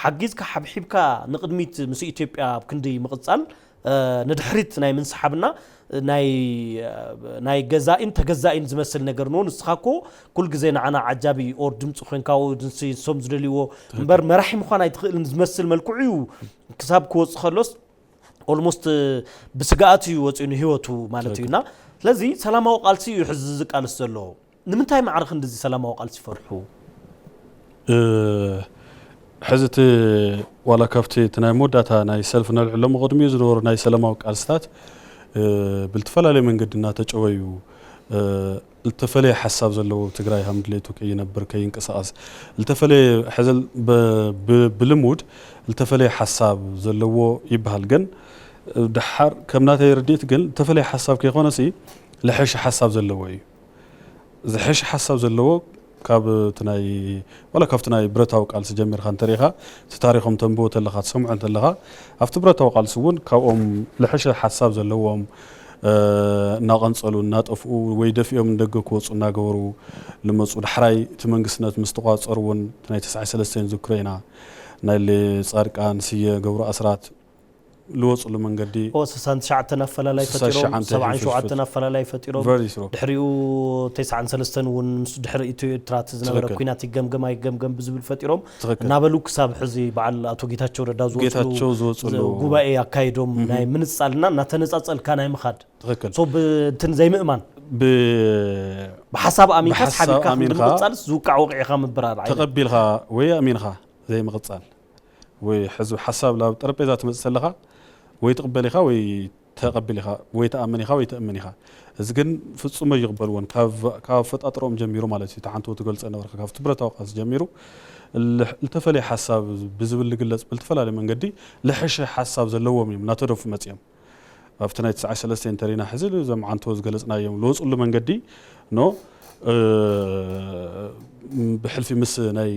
ሓጊዝካ ሓብሒብካ ንቅድሚት ምስ ኢትዮጵያ ኣብ ክንዲ ምቕፃል ንድሕሪት ናይ ምንስሓብና ናይ ናይ ገዛኢን ተገዛኢን ዝመስል ነገር ኖ ንስኻ እኮ ኩል ግዜ ንዓና ዓጃቢ ኦር ድምፂ ኮንካ ንሶም ዝደልይዎ እምበር መራሒ ምዃን ኣይትኽእልን ዝመስል መልክዑ እዩ ክሳብ ክወፅ ከሎስ ኦልሞስት ብስግኣት እዩ ወፂኡ ንህይወቱ ማለት እዩ። እና ስለዚ ሰላማዊ ቃልሲ እዩ ሕዚ ዝቃልስ ዘሎ። ንምንታይ ማዕረ ክንድዚ ሰላማዊ ቃልሲ ይፈርሑ? ሕዚ እቲ ዋላ ካብቲ እቲ ናይ መወዳእታ ናይ ሰልፊ ነልዕሎም ቅድሚኡ ዝነበሩ ናይ ሰላማዊ ቃልስታት ብልተፈላለየ መንገዲ እናተጨወዩ ዝተፈለየ ሓሳብ ዘለዎ ትግራይ ከም ድሌቱ ከይነብር ከይንቀሳቐስ ዝተፈለየ ሕዚ ብልሙድ ዝተፈለየ ሓሳብ ዘለዎ ይበሃል። ግን ድሓር ከም ናተይ ርድኢት ግን ዝተፈለየ ሓሳብ ከይኮነሲ ዝሐሸ ሓሳብ ዘለዎ እዩ። ዝሐሸ ሓሳብ ዘለዎ ካብ እቲ ናይ ዋላ ካብቲ ናይ ብረታዊ ቃልሲ ጀሚርካ እንተሪኢኻ እቲ ታሪኾም ተንብቦ ተለኻ ትሰምዖ እንተለኻ ኣብቲ ብረታዊ ቃልሲ እውን ካብኦም ዝሐሸ ሓሳብ ዘለዎም እናቐንፀሉ እናጠፍኡ ወይ ደፊኦም ንደገ ክወፁ እናገበሩ ልመፁ። ዳሕራይ እቲ መንግስትነት ምስ ተቋፀሩ እውን እቲ ናይ ተስዓይ ሰለስተን ዝክሮ ኢና ናይ ጻድቃን ስየ ገብሩ ኣስራት ልወፅሉ መንገዲ ስሳን ትሽዓተን ኣፈላላይ ፈጢሮም ሰብዓን ሸውዓተን ኣፈላላይ ፈጢሮም ድሕሪኡ ተስዓን ሰለስተን እውን ምስ ድሕሪ ኢትዮ ኤርትራ ዝነበረ ኩናት ይገምገም ኣይገምገም ብዝብል ፈጢሮም እናበሉ ክሳብ ሕዚ በዓል ኣቶ ጌታቸው ረዳ ዝወፅሉ ጉባኤ ኣካይዶም ናይ ምንፃልና እናተነፃፀልካ ናይ ምኻድ ትክክል ብእንትን ዘይምእማን ብሓሳብ ኣሚንካ ሓቢርካ ምቕፃልስ ዝውቃዕ ወቂዕካ ምብራር ተቐቢልካ ወይ ኣሚንካ ዘይምቕፃል ወይ ሕዚ ሓሳብ ናብ ጠረጴዛ ትመፅእ ዘለኻ ወይ ትቕበል ኢኻ ወይ ተቐብል ኢኻ ወይ ተኣምን ኢኻ ወይ ተእምን ኢኻ። እዚ ግን ፍጹም ኣይቕበልዎን። ካብ ኣፈጣጥሮኦም ጀሚሩ ማለት እዩ። ተዓንቶ ትገልጸ ነበርካ ካብቲ ብረታዊ ቃልሲ ጀሚሩ ዝተፈለየ ሓሳብ ብዝብል ዝግለጽ ብልተፈላለየ መንገዲ ልሕሸ ሓሳብ ዘለዎም እዮም እናተደፉ መጺኦም። ኣብቲ ናይ ትስዓይ ሰለስተ እንተሪና ሕዚ እዞም ዓንቶ ዝገለጽናዮም ልወፅሉ መንገዲ ኖ ብሕልፊ ምስ ናይ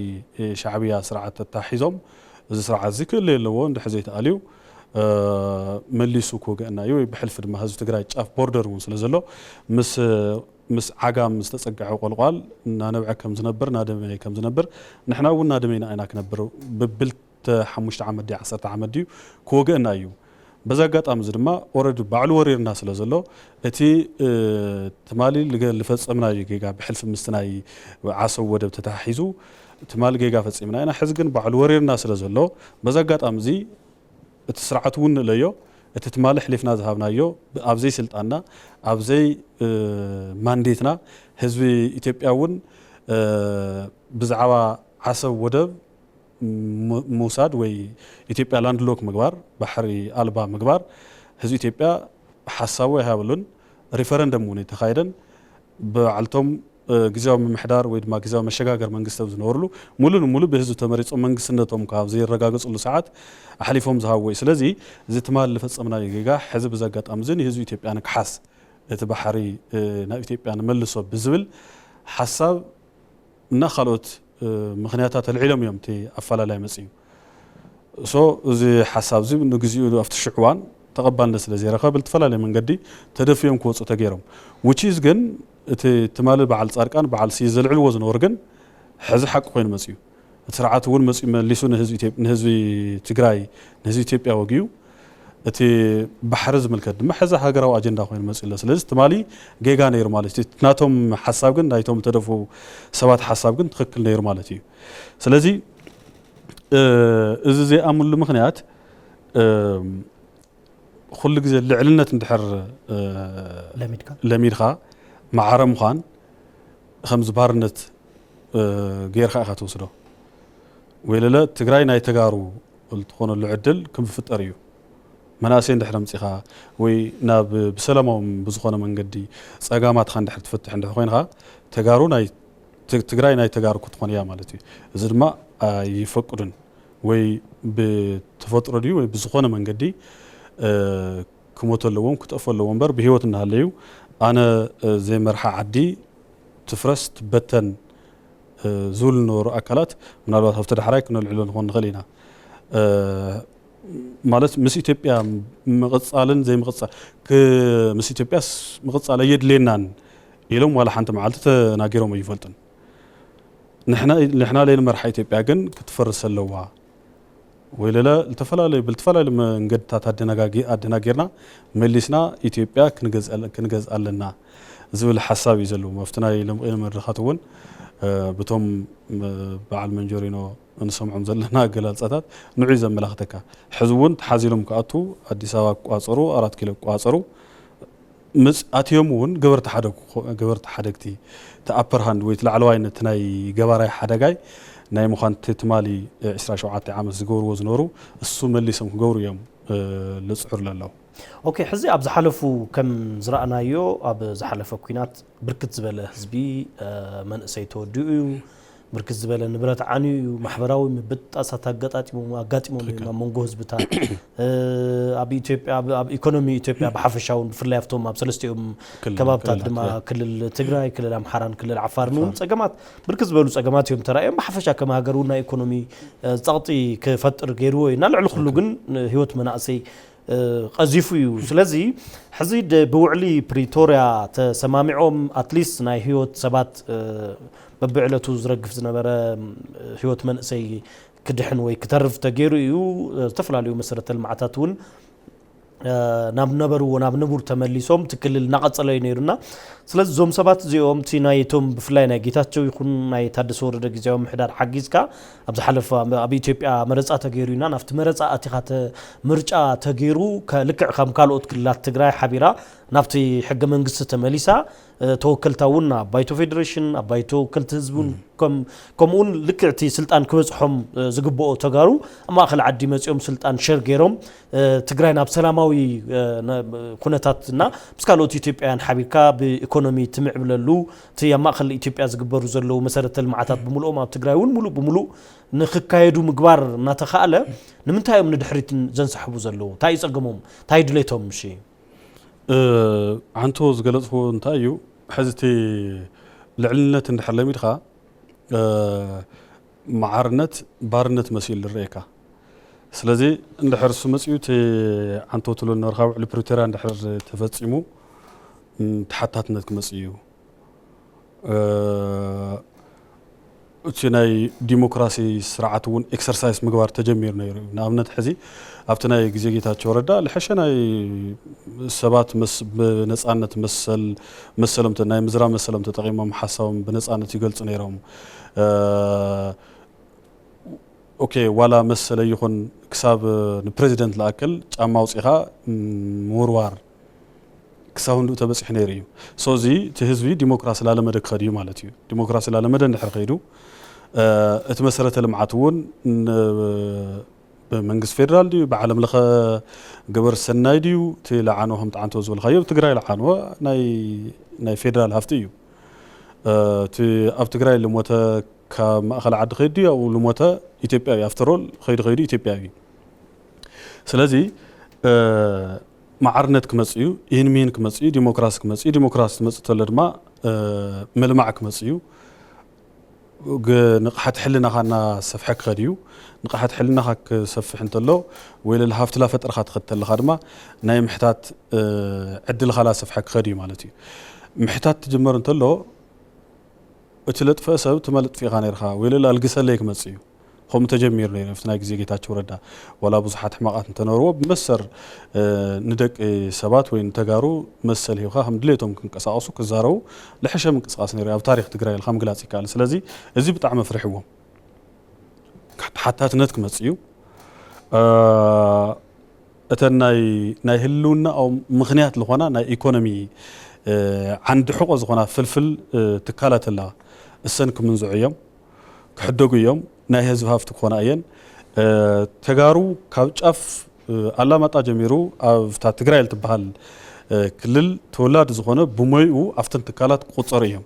ሻዕብያ ስርዓት ተታሒዞም እዚ ስርዓት እዚ ክእለ ኣለዎ እንድሕር ዘይተኣልዩ መሊሱ ክወገአና እዩ ወይ ብሕልፊ ድማ ህዝቢ ትግራይ ጫፍ ቦርደር እውን ስለ ዘሎ ምስ ምስ ዓጋም ዝተፀግዐ ቆልቋል እናነብዐ ከም ዝነብር እናደመየ ከም ዝነብር ንሕና እውን እናደመይና ኢና ክነብር ብብል ሓሙሽተ ዓመት ድዩ ዓሰርተ ዓመት ድዩ ክወግአና እዩ። በዚ ኣጋጣሚ እዚ ድማ ኦረዲ ባዕሉ ወሪርና ስለ ዘሎ እቲ ትማሊ ልፈፀምናዮ ጌጋ ብሕልፊ ምስቲ ናይ ዓሰብ ወደብ ተተሓሒዙ ትማሊ ጌጋ ፈፂምና ኢና። ሕዚ ግን ባዕሉ ወሪርና ስለ ዘሎ በዚ ኣጋጣሚ እዚ እቲ ስርዓት እውን ንእለዮ። እቲ ትማሊ ሕሊፍና ዝሃብናዮ ኣብ ዘይስልጣንና ኣብ ዘይ ማንዴትና ህዝቢ ኢትዮጵያ እውን ብዛዕባ ዓሰብ ወደብ ምውሳድ ወይ ኢትዮጵያ ላንድሎክ ምግባር ባሕሪ ኣልባ ምግባር ህዝቢ ኢትዮጵያ ሓሳቡ ኣይሃበሉን። ሪፈረንደም እውን የተኻየደን በዓልቶም ግዜያዊ ምምሕዳር ወይ ድማ ግዜያዊ መሸጋገር መንግስቲ ኣብ ዝነበርሉ ሙሉ ንሙሉ ብህዝቢ ተመሪፆም መንግስትነቶም ካብ ዘየረጋገፅሉ ሰዓት ኣሕሊፎም ዝሃብዎ እዩ። ስለዚ እዚ ትማል ዝፈፀምናዮ ጌጋ ሕዚ ብዚ ኣጋጣሚ እዚ ንህዝቢ ኢትዮጵያ ንክሓስ እቲ ባሕሪ ናብ ኢትዮጵያ ንመልሶ ብዝብል ሓሳብ እና ካልኦት ምኽንያታት ኣልዒሎም እዮም እቲ ኣፈላላይ መፅዩ። ሶ እዚ ሓሳብ እዚ ንግዚኡ ኣብቲ ሽዑ እዋን ተቐባልነት ስለ ዘይረኸበ ብልተፈላለየ መንገዲ ተደፍዮም ክወፁ ተገይሮም። ውቺዝ ግን እቲ ትማሊ በዓል ፃድቃን በዓል ስየ ዘልዕልዎ ዝነበሩ ግን ሕዚ ሓቂ ኮይኑ መፅዩ። እቲ ስርዓት እውን መፅኡ መሊሱ ንህዝቢ ትግራይ ንህዝቢ ኢትዮጵያ ወግዩ እቲ ባሕሪ ዝምልከት ድማ ሕዚ ሃገራዊ ኣጀንዳ ኮይኑ መፅኡ ኣሎ። ስለዚ ትማሊ ጌጋ ነይሩ ማለት እዩ። ናቶም ሓሳብ ግን ናይቶም ተደፉ ሰባት ሓሳብ ግን ትኽክል ነይሩ ማለት እዩ። ስለዚ እዚ ዘይኣምንሉ ምክንያት ኩሉ ግዜ ልዕልነት እንድሕር ለሚድካ ማዕረ ምዃን ከምዚ ባርነት ጌርካ ኢኻ ትወስዶ። ወይለለ ትግራይ ናይ ተጋሩ ትኾነሉ ዕድል ክምፍጠር እዩ። መናእሰይ እንድሕር ኣምፂኻ ወይ ናብ ብሰላማዊ ብዝኾነ መንገዲ ፀጋማትካ እንድሕር ትፈትሕ እንድሕር ኮይንካ ተጋሩ ናይ ትግራይ ናይ ተጋሩ ክትኾን እያ ማለት እዩ። እዚ ድማ ኣይፈቅዱን። ወይ ብተፈጥሮ ድዩ ወይ ብዝኾነ መንገዲ ክሞቱ ኣለዎም ክጠፉ ኣለዎ እምበር ብህይወት እናሃለዩ ኣነ ዘይመርሓ ዓዲ ትፍረስ ትበተን ዝብሉ ዝነበሩ ኣካላት ምናልባት ኣብቲ ዳሕራይ ክነልዕሎ ንኾን ንኽእል ኢና። ማለት ምስ ኢትዮጵያ ምቕፃልን ዘይምቕፃል ምስ ኢትዮጵያስ ምቕፃል ኣየድልየናን ኢሎም ዋላ ሓንቲ መዓልቲ ተናጊሮም ኣይፈልጡን። ንሕና ለይንመርሓ ኢትዮጵያ ግን ክትፈርስ ኣለዋ ወይ ለለ ዝተፈላለዩ ብልተፈላለዩ መንገድታት ኣደናጊርና መሊስና ኢትዮጵያ ክንገዝ ኣለና ዝብል ሓሳብ እዩ ዘለዎም ኣብቲ ናይ ለምቕነ መድረኻት እውን ብቶም በዓል መንጀሪኖ እንሰምዖም ዘለና ኣገላልጻታት ንዑይ ዘመላኽተካ። ሕዚ እውን ተሓዚሎም ክኣቱ ኣዲስ ኣበባ ክቋጸሩ፣ ኣራት ኪሎ ክቋጸሩ፣ ምስ ኣትዮም እውን ገበርቲ ሓደግ-፣ ገበርቲ ሓደግቲ፣ እቲ ኣፐር ሃንድ ወይ እቲ ላዕለዋይነት ናይ ገባራይ ሓደጋይ ናይ ምዃን እቲ ትማሊ ዕስራ ሸውዓተ ዓመት ዝገብርዎ ዝነበሩ እሱ መሊሶም ክገብሩ እዮም ልጽዕሩ ዘለዉ። ኦኬ፣ ሕዚ ኣብ ዝሓለፉ ከም ዝረኣናዮ ኣብ ዝሓለፈ ኲናት ብርክት ዝበለ ህዝቢ መንእሰይ ተወዲኡ እዩ። ብርክት ዝበለ ንብረት ዓንዩ እዩ። ማሕበራዊ ምብጣሳት ኣጋጣጢሞም ኣጋጢሞም እዮም ኣብ መንጎ ህዝብታት። ኣብ ኢትዮጵያ ኣብ ኢኮኖሚ ኢትዮጵያ ብሓፈሻ እውን ብፍላይ ኣብቶም ኣብ ሰለስቲኦም ከባብታት ድማ ክልል ትግራይ፣ ክልል ኣምሓራን ክልል ዓፋርን እውን ጸገማት ብርክት ዝበሉ ጸገማት እዮም ተራእዮም። ብሓፈሻ ከም ሃገር እውን ናይ ኢኮኖሚ ጸቕጢ ክፈጥር ገይርዎ እዩ እና ልዕሊ ኩሉ ግን ህይወት መናእሰይ ቀዚፉ እዩ። ስለዚ ሕዚ ብውዕሊ ፕሪቶርያ ተሰማሚዖም ኣትሊስት ናይ ህይወት ሰባት በብዕለቱ ዝረግፍ ዝነበረ ህይወት መንእሰይ ክድሕን ወይ ክተርፍ ተገይሩ እዩ። ዝተፈላለዩ መሰረተ ልምዓታት እውን ናብ ነበርዎ ናብ ንቡር ተመሊሶም እቲ ክልል እናቐጸለ እዩ ነይሩና። ስለዚ እዞም ሰባት እዚኦም እቲ ናይ እቶም ብፍላይ ናይ ጌታቸው ይኹን ናይ ታደሰ ወረደ ግዜያዊ ምሕዳር ሓጊዝካ ኣብ ዝሓለፈ ኣብ ኢትዮጵያ መረፃ ተገይሩ ኢና ናብቲ መረፃ ኣቲኻ ምርጫ ተገይሩ ልክዕ ከም ካልኦት ክልላት ትግራይ ሓቢራ ናብቲ ሕገ መንግስቲ ተመሊሳ ተወከልታ እውን ኣብ ባይቶ ፌዴሬሽን ኣብ ባይቶ ወከልቲ ህዝቢ እውን ከምኡውን ልክዕቲ ስልጣን ክበፅሖም ዝግብኦ ተጋሩ ኣብ ማእኸል ዓዲ መፂኦም ስልጣን ሸር ገይሮም ትግራይ ናብ ሰላማዊ ኩነታት እና ምስ ካልኦት ኢትዮጵያውያን ሓቢርካ ብኢኮኖሚ ትምዕብለሉ እቲ ኣብ ማእኸል ኢትዮጵያ ዝግበሩ ዘለዉ መሰረተ ልምዓታት ብምልኦም ኣብ ትግራይ እውን ሙሉእ ብምሉእ ንክካየዱ ምግባር እናተኻእለ ንምንታይ እዮም ንድሕሪት ዘንሳሕቡ ዘለዉ? እንታይ እዩ ፀገሞም? እንታይ ድሌቶም? እሺ ዓንቶ ዝገለፅዎ እንታይ እዩ? ሕዚ እቲ ልዕልነት እንድሕር ለሚድካ መዓርነት ባርነት መሲሉ ዝረኤካ። ስለዚ እንድሕር እሱ መፂኡ እቲ ዓንቶ ትብሎ ነበርካ ውዕሊ ፕሪቶርያ እንድሕር ተፈፂሙ ተሓታትነት ክመፅእ እዩ። እቲ ናይ ዲሞክራሲ ስርዓት እውን ኤክሰርሳይዝ ምግባር ተጀሚሩ ነይሩ እዩ። ንኣብነት ሕዚ ኣብቲ ናይ ግዜ ጌታቸው ረዳ ልሐሸ ናይ ሰባት ብነፃነት መሰል መሰሎም ናይ ምዝራብ መሰሎም ተጠቂሞም ሓሳቦም ብነፃነት ይገልፁ ነይሮም። ኦኬ ዋላ መሰለ ይኹን ክሳብ ንፕሬዚደንት ልኣክል ጫማ ኣውፂኻ ምውርዋር ክሳብ ንኡ ተበፂሑ ነይሩ እዩ። ሶ እዚ እቲ ህዝቢ ዲሞክራሲ ላለመደ ክኸድ እዩ ማለት እዩ። ዲሞክራሲ ላለመደ እንድሕር ከይዱ እቲ መሰረተ ልምዓት እውን ብመንግስቲ ፌዴራል ድዩ ብዓለም ለኸ ገበር ሰናይ ድዩ እቲ ለዓንዎ ከም ጣዓንቶ ዝበልካዮ ትግራይ ለዓንዎ ናይ ፌዴራል ሃፍቲ እዩ። እቲ ኣብ ትግራይ ልሞተ ካብ ማእኸል ዓዲ ከይዱ ኣብኡ ልሞተ ኢትዮጵያዊ ኣፍተሮል ከይዱ ከይዱ ኢትዮጵያዊ። ስለዚ ማዕርነት ክመፅእ እዩ፣ ይህን ሚህን ክመፅእ እዩ፣ ዲሞክራሲ ክመፅእ እዩ። ዲሞክራሲ ትመፅእ ተሎ ድማ ምልማዕ ክመፅእ እዩ። ንቕሓት ሕልናኻ እናሰፍሐ ክኸድ እዩ። ንቕሓት ሕልናኻ ክሰፍሕ እንተሎ ወይ ለለ ሃፍቲ ላፈጠርካ ትኸድ ተለኻ ድማ ናይ ምሕታት ዕድልኻ ላሰፍሐ ክኸድ እዩ ማለት እዩ። ምሕታት ትጅመር እንተሎ እቲ ለጥፈ ሰብ ትመልጥፊ ኢኻ ነርካ ወይ ለለ ኣልግሰለይ ክመጽእ እዩ። ከምኡ ተጀሚሩ ነይሩ ኣብቲ ናይ ግዜ ጌታቸው ረዳ ዋላ ብዙሓት ሕማቓት እንተነበርዎ ብመሰር ንደቂ ሰባት ወይ ንተጋሩ መሰል ሂብካ ከም ድሌቶም ክንቀሳቐሱ ክዛረቡ ልሕሸ ምንቅስቃስ ነይሩ ኣብ ታሪክ ትግራይ ኢልካ ምግላፅ ይከኣል። ስለዚ እዚ ብጣዕሚ ኣፍሪሕዎም። ተሓታትነት ክመፅእ እዩ። እተን ናይ ህልውናኦም ምኽንያት ዝኾና ናይ ኢኮኖሚ ዓንዲ ሕቆ ዝኾና ፍልፍል ትካላት ኣለዋ። እሰን ክምንዝዑ እዮም፣ ክሕደጉ እዮም፣ ናይ ህዝቢ ሃፍቲ ክኾና እየን። ተጋሩ ካብ ጫፍ ኣላማጣ ጀሚሩ ኣብታ ትግራይ ልትበሃል ክልል ተወላዲ ዝኾነ ብሞይኡ ኣብተን ትካላት ክቁፀሩ እዮም።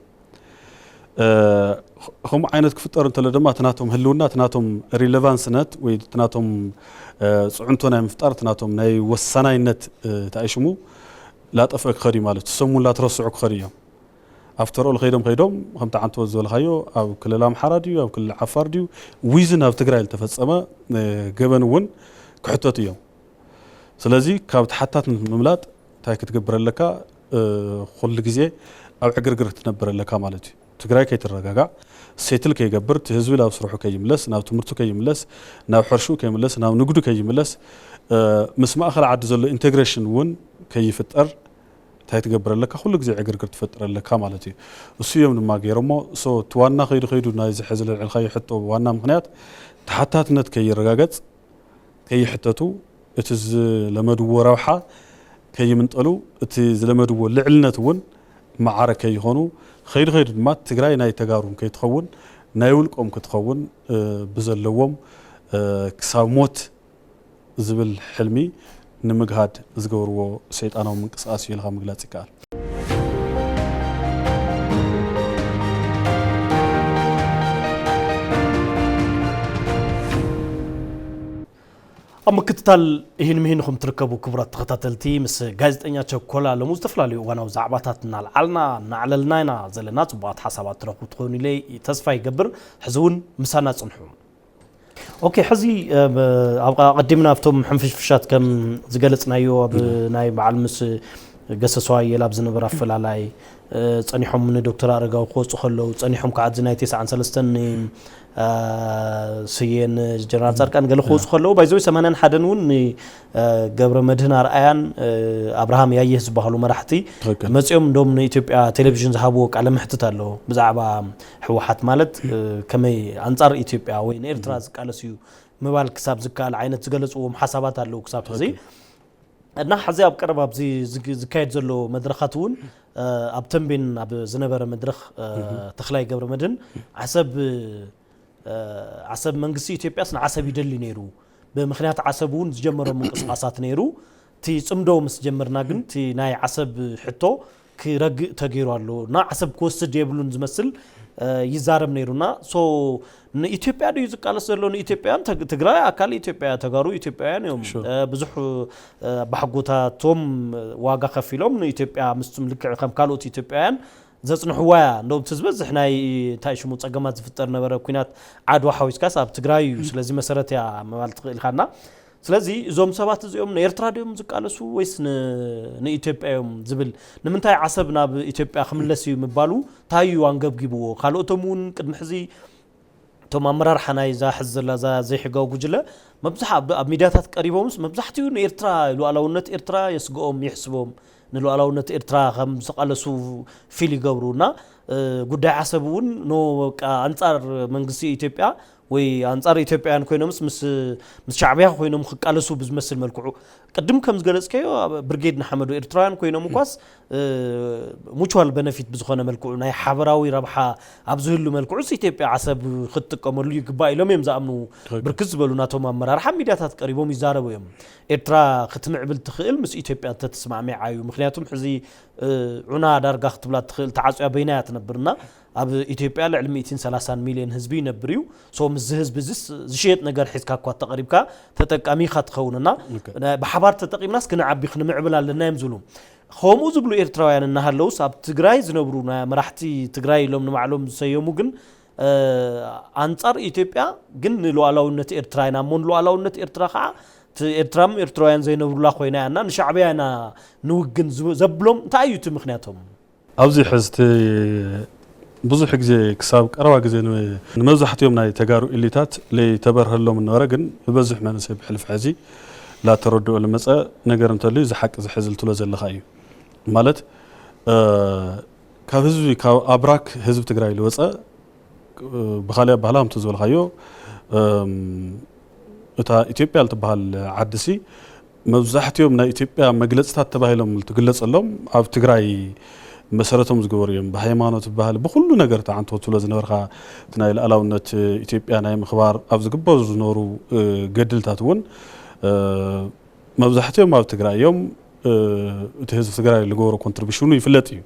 ከምኡ ዓይነት ክፍጠር እንተሎ ድማ እቲ ናቶም ህልውና እቲ ናቶም ሪሌቫንስነት ወይ እቲ ናቶም ፅዕንቶ ናይ ምፍጣር እቲ ናቶም ናይ ወሳናይነት ተኣሽሙ ላጠፍአ ክኸዱ ማለት ሰሙ ላትረስዑ ክኸዱ እዮም። ኣፍተር ኦል ከይዶም ከይዶም ከምቲ ዓንቶ ዝበልካዮ ኣብ ክልል ኣምሓራ ድዩ ኣብ ክልል ዓፋር ድዩ ዊዝን ኣብ ትግራይ ዝተፈፀመ ገበን እውን ክሕተቱ እዮም። ስለዚ ካብ ተሓታትነት ንምምላጥ እንታይ ክትገብር ኣለካ? ኩሉ ግዜ ኣብ ዕግርግር ክትነብር ኣለካ ማለት እዩ። ትግራይ ከይትረጋጋዕ ሴትል ከይገብር እቲ ህዝቢ ናብ ስርሑ ከይምለስ ናብ ትምህርቱ ከይምለስ ናብ ሕርሽኡ ከይምለስ ናብ ንግዱ ከይምለስ ምስ ማእኸል ዓዲ ዘሎ ኢንቴግሬሽን እውን ከይፍጠር እንታይ ትገብር ኣለካ? ኩሉ ግዜ ዕግርግር ትፈጥር ኣለካ ማለት እዩ። እሱ እዮም ድማ ገይሮሞ። So እቲ ዋና ከይዱ ከይዱ ናይዚ ሕዚ ዘልዓልካዮ ሕቶ ዋና ምኽንያት ተሓታትነት ከይረጋገጽ፣ ከይሕተቱ፣ እቲ ዝለመድዎ ረብሓ ከይምንጠሉ፣ እቲ ዝለመድዎ ልዕልነት እውን ማዕረ ከይኾኑ፣ ከይዱ ከይዱ ድማ ትግራይ ናይ ተጋሩን ከይትኸውን፣ ናይ ውልቆም ክትኸውን ብዘለዎም ክሳብ ሞት ዝብል ሕልሚ ንምግሃድ ዝገብርዎ ሰይጣናዊ ምንቅስቃስ እዩ ኢልካ ምግላፅ ይከኣል። ኣብ ምክትታል ይህን ምሂንኹም ትርከቡ ክቡራት ተኸታተልቲ፣ ምስ ጋዜጠኛ ቸኮላ ሎሙ ዝተፈላለዩ እዋናዊ ዛዕባታት እናልዓልና እናዕለልና ኢና ዘለና። ፅቡቓት ሓሳባት ትረኽቡ ትኾኑ ኢለ ተስፋ ይገብር። ሕዚ እውን ምሳና ፅንሑ። ኦኬ፣ ሕዚ ኣብ ቀዲምና ኣብቶም ሕንፍሽፍሻት ከም ዝገለፅናዮ ኣብ ናይ በዓል ምስ ገሰ ሰዋየል ኣብ ዝነበረ ኣፈላላይ ጸኒሖም ንዶክተር ኣረጋዊ ክወፁ ከለዉ፣ ጸኒሖም ከዓ እዚ ናይ ተስዓን ሰለስተን ስየ ንጀነራል ፃድቃን ገለ ክወፁ ከለዉ፣ ባይዘወይ ሰማንያን ሓደን እውን ንገብረ መድህን ኣርኣያን ኣብርሃም ያየህ ዝበሃሉ መራሕቲ መፂኦም እንደም ንኢትዮጵያ ቴሌቪዥን ዝሃብዎ ቃለ ምሕትት ኣሎ ብዛዕባ ህወሓት ማለት ከመይ ኣንፃር ኢትዮጵያ ወይ ንኤርትራ ዝቃለስ እዩ ምባል ክሳብ ዝከኣል ዓይነት ዝገለፅዎም ሓሳባት ኣለዉ ክሳብ ሕዚ። እና ሕዚ ኣብ ቀረባ ኣብዚ ዝካየድ ዘሎ መድረኻት እውን ኣብ ተንቤን ኣብ ዝነበረ መድረኽ ተኽላይ ገብረ መድህን ዓሰብ ዓሰብ መንግስቲ ኢትዮጵያስ ንዓሰብ ይደሊ ነይሩ፣ ብምክንያት ዓሰብ እውን ዝጀመሮ ምንቅስቃሳት ነይሩ። እቲ ፅምዶ ምስ ጀመርና ግን እቲ ናይ ዓሰብ ሕቶ ክረግእ ተገይሩ ኣሎ እና ዓሰብ ክወስድ የብሉን ዝመስል ይዛረብ ነይሩ እና ንኢትዮጵያ ድዩ ዝቃለስ ዘሎ? ንኢትዮጵያን ትግራይ ኣካል ኢትዮጵያ፣ ተጋሩ ኢትዮጵያውያን እዮም። ብዙሕ ኣባሓጎታቶም ዋጋ ከፊሎም ንኢትዮጵያ ምስቱም ልክዕ ከም ካልኦት ኢትዮጵያውያን ዘፅንሕዋ እያ። እንደውም እቲ ዝበዝሕ ናይ እንታይ ሽሙ ፀገማት ዝፍጠር ነበረ ኩናት ዓድዋ ሓዊስካስ ኣብ ትግራይ እዩ። ስለዚ መሰረት እያ ምባል ትኽእል ኢኻ እና ስለዚ እዞም ሰባት እዚኦም ንኤርትራ ድዮም ዝቃለሱ ወይስ ንኢትዮጵያ እዮም ዝብል ንምንታይ ዓሰብ ናብ ኢትዮጵያ ክምለስ እዩ ምባሉ እንታይ እዩ ኣንገብጊብዎ? ካልኦቶም እውን ቅድሚ ሕዚ እቶም ኣመራርሓ ናይ እዛ ሕዚ ዘላ እዛ ዘይሕጋዊ ጉጅለ መብዛሕ ኣብ ሚድያታት ቀሪቦምስ መብዛሕትኡ ንኤርትራ ሉዓላውነት ኤርትራ የስግኦም ይሕስቦም ንሉዓላውነት ኤርትራ ከም ዝቃለሱ ፊል ይገብሩ እና ጉዳይ ዓሰብ እውን ኖ በቃ ኣንፃር መንግስቲ ኢትዮጵያ ወይ ኣንፃር ኢትዮጵያውያን ኮይኖምስ ምስ ምስ ሻዕብያ ኮይኖም ክቃለሱ ብዝመስል መልክዑ ቅድም ከም ዝገለፅከዮ ብርጌድ ንሓመዱ ኤርትራውያን ኮይኖም እኳስ ሙቹዋል በነፊት ብዝኾነ መልክዑ ናይ ሓበራዊ ረብሓ ኣብ ዝህሉ መልክዑስ ኢትዮጵያ ዓሰብ ክትጥቀመሉ ይግባእ ኢሎም እዮም ዝኣምኑ። ብርክት ዝበሉ ናቶም ኣመራርሓ ሚድያታት ቀሪቦም ይዛረቡ እዮም። ኤርትራ ክትምዕብል ትኽእል ምስ ኢትዮጵያ እንተተስማዕሚዓ እዩ። ምክንያቱም ሕዚ ዑና ዳርጋ ክትብላ ትኽእል ተዓፅያ በይና እያ ትነብርና ኣብ ኢትዮጵያ ልዕሊ ሚእትን ሰላሳን ሚልዮን ህዝቢ ይነብር እዩ። ሶ ምስዚ ህዝቢ እዚስ ዝሽየጥ ነገር ሒዝካ እኳ ተቐሪብካ ተጠቃሚ ኢኻ ትኸውን እና ብሓባር ተጠቒምናስ ክንዓቢ ክንምዕብል ኣለና እዮም ዝብሉ። ከምኡ ዝብሉ ኤርትራውያን እናሃለውስ ኣብ ትግራይ ዝነብሩ ናይ መራሕቲ ትግራይ ኢሎም ንባዕሎም ዝሰየሙ ግን ኣንጻር ኢትዮጵያ ግን ንሉዓላውነት ኤርትራ ኢና እሞ ንሉዓላውነት ኤርትራ ከዓ ኤርትራም ኤርትራውያን ዘይነብሩላ ኮይና እያ እና ንሻዕብያ ኢና ንውግን ዘብሎም እንታይ እዩ እቲ ምክንያቶም? ኣብዚ ሕዝቲ ብዙሕ ግዜ ክሳብ ቀረባ ግዜ ንመብዛሕትኦም ናይ ተጋሩ ኢሊታት ለይተበርሀሎም ነበረ ግን ብበዝሕ መንእሰይ ብሕልፍ ሕዚ ላተረድኦ ልመፀ ነገር እንተልዩ እዚ ሓቂ እዚ ሕዚ ልትሎ ዘለካ እዩ ማለት ካብ ህዝቢ ካብ ኣብራክ ህዝቢ ትግራይ ልወፀ ብካሊእ ኣባህላ ከምቲ ዝበልካዮ እታ ኢትዮጵያ ልትበሃል ዓዲ ሲ መብዛሕትኦም ናይ ኢትዮጵያ መግለፅታት ተባሂሎም ትግለፀሎም ኣብ ትግራይ መሰረቶም ዝገበሩ እዮም። ብሃይማኖት ባህል ብኩሉ ነገር ተዓንቶ ትብሎ ዝነበርካ እቲ ናይ ልኣላውነት ኢትዮጵያ ናይ ምኽባር ኣብ ዝግበሩ ዝነበሩ ገድልታት እውን መብዛሕትኦም ኣብ ትግራይ እዮም። እቲ ህዝቢ ትግራይ ዝገበሮ ኮንትሪቢሽኑ ይፍለጥ እዩ።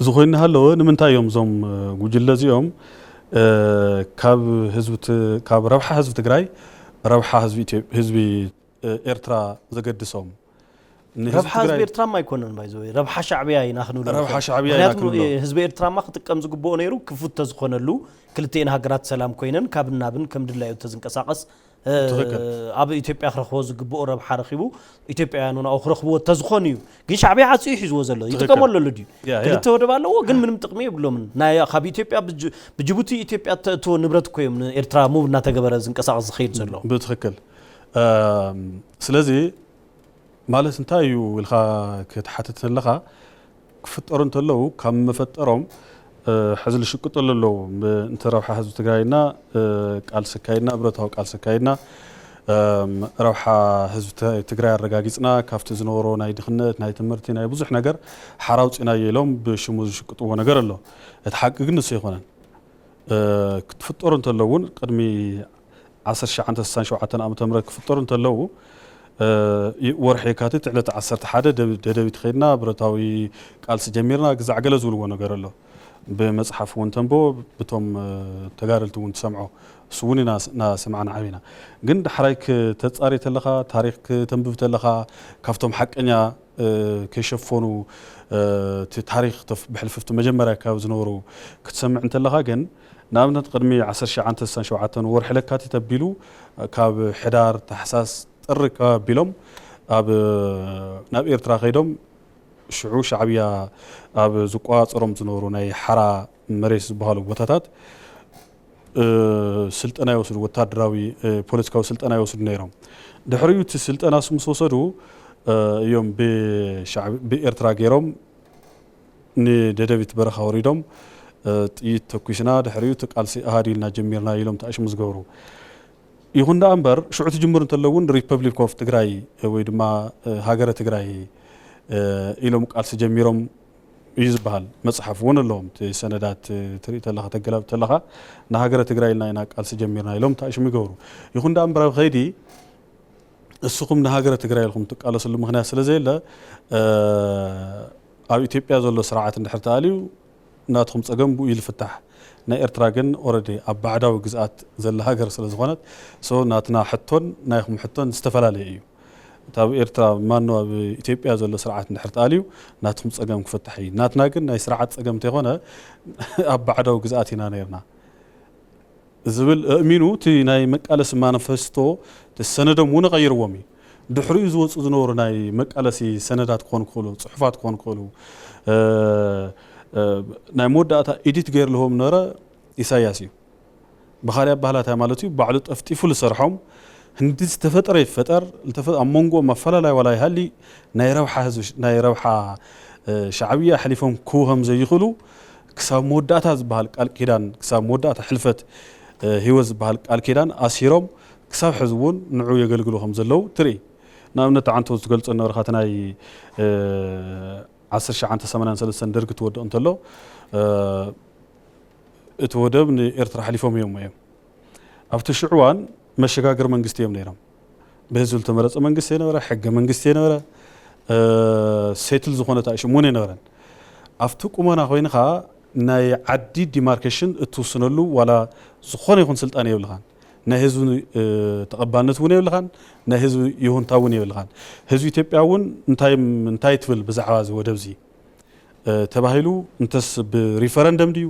እዚ ኮይኑ ሃለወ ንምንታይ እዮም እዞም ጉጅለ እዚኦም ካብ ህዝቢ ካብ ረብሓ ህዝቢ ትግራይ ረብሓ ህዝቢ ኤርትራ ዘገድሶም ረብሓ ህዝቢ ኤርትራማ ኣይኮነን ባይዘወይ ረብሓ ሻዕብያ ኢና ክንብሎ ረብሓ ሻዕብያ ኢና ክንብሎ ህዝቢ ኤርትራማ ክጥቀም ዝግብኦ ነይሩ ክፉት ተዝኾነሉ ክልቲኤን ሃገራት ሰላም ኮይነን ካብን ናብን ከም ድላዩ ተዝንቀሳቀስ ኣብ ኢትዮጵያ ክረኽቦ ዝግብኦ ረብሓ ረኺቡ ኢትዮጵያውያን እውን ኣብኡ ክረኽብዎ ተዝኾን እዩ ግን ሻዕብያ ዓፅዩ ሒዝዎ ዘሎ ይጥቀመሉ ኣሎ ድዩ ክልተ ወደብ ኣለዎ ግን ምንም ጥቕሚ የብሎምን ናይ ካብ ኢትዮጵያ ብጅቡቲ ኢትዮጵያ ተእትዎ ንብረት እኮ እዮም ንኤርትራ ሙቭ እናተገበረ ዝንቀሳቀስ ዝኸይድ ዘሎ ብትክክል ስለዚ ማለት እንታይ እዩ ኢልካ ክትሓትት ከለኻ፣ ክፍጠሩ እንተለዉ ካብ መፈጠሮም፣ እ፣ ሕዚ ዝሽቅጡ ኣለዉ። ብ-፣ እንተ ረብሓ ህዝቢ ትግራይና፣ እ፣ ቃልሲ ኣካይድና፣ ብረታዊ ቃልሲ ኣካይድና፣ እም፣ ረብሓ ህዝቢ ተ-፣ ትግራይ ኣረጋጊጽና፣ ካብቲ ዝነበሮ ናይ ድኽነት፣ ናይ ትምህርቲ፣ ናይ ብዙሕ ነገር ሓራ ኣውጺእናዮ ኢሎም ብሽሙ ዝሽቅጥዎ ነገር ኣሎ። እቲ ሓቂ ግን ንሱ ኣይኮነን። እ፣ ክትፍጠሩ እንተለዉ እውን ቅድሚ ዓሰርተ ትሽዓተ ስሳን ሸውዓተን ዓመተ ምህረት ክፍጠሩ እንተለዉ፣ እ፣ ይ-፣ ወርሒ የካቲት ዕለት ዓሰርተ ሓደ ደብ-፣ ደደቢት ኸይድና ብረታዊ ቃልሲ ጀሚርና ግዛዕ ገለ ዝብልዎ ነገር ኣሎ። ብመጽሓፍ እውን ተንብቦ፣ ብቶም፣ እ፣ ተጋደልቲ እውን ትሰምዖ። እሱ እውን ኢና ስ-፣ እናሰማዕና ዓቢና። ግን ዳሕራይ ክተጻሪ ተለኻ፣ ታሪኽ ክተንብብ ተለኻ፣ ካብቶም ሓቀኛ፣ እ፣ ከይሸፈኑ፣ እ፣ እቲ ታሪኽ ተፍ-፣ ብሕልፊ ኣብቲ መጀመርያ ኣካባቢ ዝነበሩ ክትሰምዕ እንተለኻ ግን፣ ንኣብነት ቅድሚ ዓሰርተ ትሽዓተ ስሳን ሸውዓተን ወርሒ ለካቲት ኣቢሉ፣ ካብ ሕዳር፣ ታሕሳስ፣ ጥሪ ኣካባቢ ኣቢሎም ኣብ፣ ናብ ኤርትራ ከይዶም ሽዑ ሻዕብያ ኣብ ዝቆጻጸሮም ዝነበሩ ናይ ሓራ መሬት ዝበሃሉ ቦታታት፣ እ፣ ስልጠና ይወስዱ፣ ወታደራዊ፣ እ፣ ፖለቲካዊ ስልጠና ይወስዱ ነይሮም። ድሕሪኡ እቲ ስልጠና ምስ ወሰዱ፣ እ፣ እዮም ብሻዕብ-፣ ብኤርትራ ገይሮም ንደደቢት በረኻ ወሪዶም፣ እ፣ ጥይት ተኩስና፣ ድሕሪኡ እቲ ቃልሲ ኣሃዱ ኢልና ጀሚርና ኢሎም ተኣሽሙ ዝገብሩ። ይኹን ደኣ እምበር፣ ሽዑ ትጅምር እንተሎ እውን ሪፐብሊክ ኦፍ ትግራይ ወይ ድማ፣ እ፣ ሃገረ ትግራይ፣ እ፣ ኢሎም ቃልሲ ጀሚሮም እዩ ዝበሃል። መጽሓፍ እውን ኣለዎም። እቲ ሰነዳት፣ እ፣ ትርኢ ተለኻ፣ ተገላብጥ ተለኻ፣ ንሃገረ ትግራይ ኢልና ኢና ቃልሲ ጀሚርና ኢሎም ተኣሽሙ ይገብሩ። ይኹን ደኣ እምበር፣ ኣብ ኸይዲ እስኹም ንሃገረ ትግራይ ኢልኩም ትቃለስሉ ምኽንያት ስለ ዘየለ፣ እ፣ ኣብ ኢትዮጵያ ዘሎ ስርዓት እንድሕር ተኣልዩ፣ ናትኹም ጸገም ብኡ እዩ ዝፍታሕ። ናይ ኤርትራ ግን ኦረዲ ኣብ ባዕዳዊ ግዝኣት ዘላ ሃገር ስለ ዝኾነት፣ ሶ ናትና ሕቶን ናይኹም ሕቶን ዝተፈላለየ እዩ። እታ ኣብ ኤርትራ ማኖ ኣብ ኢትዮጵያ ዘሎ ስርዓት እንድሕር ተኣልዩ፣ ናትኹም ጸገም ክፍታሕ እዩ። ናትና ግን ናይ ስርዓት ጸገም እንተይኮነ፣ ኣብ ባዕዳዊ ግዝኣት ኢና ነይርና ዝብል ኣእሚኑ፣ እቲ ናይ መቃለሲ ማኒፌስቶ፣ እቲ ሰነዶም እውን ቀይርዎም እዩ። ድሕሪኡ ዝወፁ ዝነበሩ ናይ መቃለሲ ሰነዳት ክኾኑ ክኽእሉ፣ ፅሑፋት ክኾኑ ክኽእሉ፣ እ፣ እ፣ ናይ መወዳእታ ኤዲት ገይርልዎም ነበረ ኢሳያስ እዩ። ብኻልእ ኣባህላ እንታይ ማለት እዩ? ባዕሉ ጠፍጢፉ ዝሰርሖም፣ ህንዲ ዝተፈጠረ ይፈጠር፣ ዝተፈ-፣ ኣብ መንጎኦም ኣፈላላይ ዋላ ይሃሊ፣ ናይ ረብሓ ህዝቢ ሽ-፣ ናይ ረብሓ፣ እ፣ ሻዕብያ ኣሕሊፎም ክህቡ ከም ዘይኽእሉ፣ ክሳብ መወዳእታ ዝበሃል ቃል ኪዳን፣ ክሳብ መወዳእታ ሕልፈት፣ እ፣ ህይወት ዝበሃል ቃል ኪዳን ኣሲሮም፣ ክሳብ ሕዚ እውን ንዑ የገልግሉ ከም ዘለዉ ትርኢ። ንኣብነት፣ ኣንተ ዝገልጾ ነበርካ፣ እቲ ናይ፣ እ፣ ዓሰርተ ትሽዓተ ሰማንያን ሰለስተን ደርጊ ትወድቕ እንተሎ፣ እ፣ እቲ ወደብ ንኤርትራ ኣሕሊፎም እዮም እዮም። ኣብቲ ሽዑ እዋን መሸጋገሪ መንግስቲ እዮም ነይሮም። ብህዝቢ ዝተመረጸ መንግስቲ የነበረ፣ ሕገ መንግስቲ የነበረ፣ እ፣ ሴትል ዝኾነ ኣእሽም እውን የነበረን። ኣብቲ ቁመና ኮይንኻ ናይ ዓዲ ዲማርኬሽን እትውስነሉ ዋላ ዝኾነ ይኹን ስልጣን የብልኻን። ናይ ህዝቢ፣ እ፣ ተቐባልነት እውን የብልኻን፣ ናይ ህዝቢ ይሁንታ እውን የብልኻን። ህዝቢ ኢትዮጵያ እውን እንታይ፣ እንታይ ትብል ብዛዕባ እዚ ወደብ እዚ፣ እ፣ ተባሂሉ፣ እንተስ ብሪፈረንደም ድዩ፣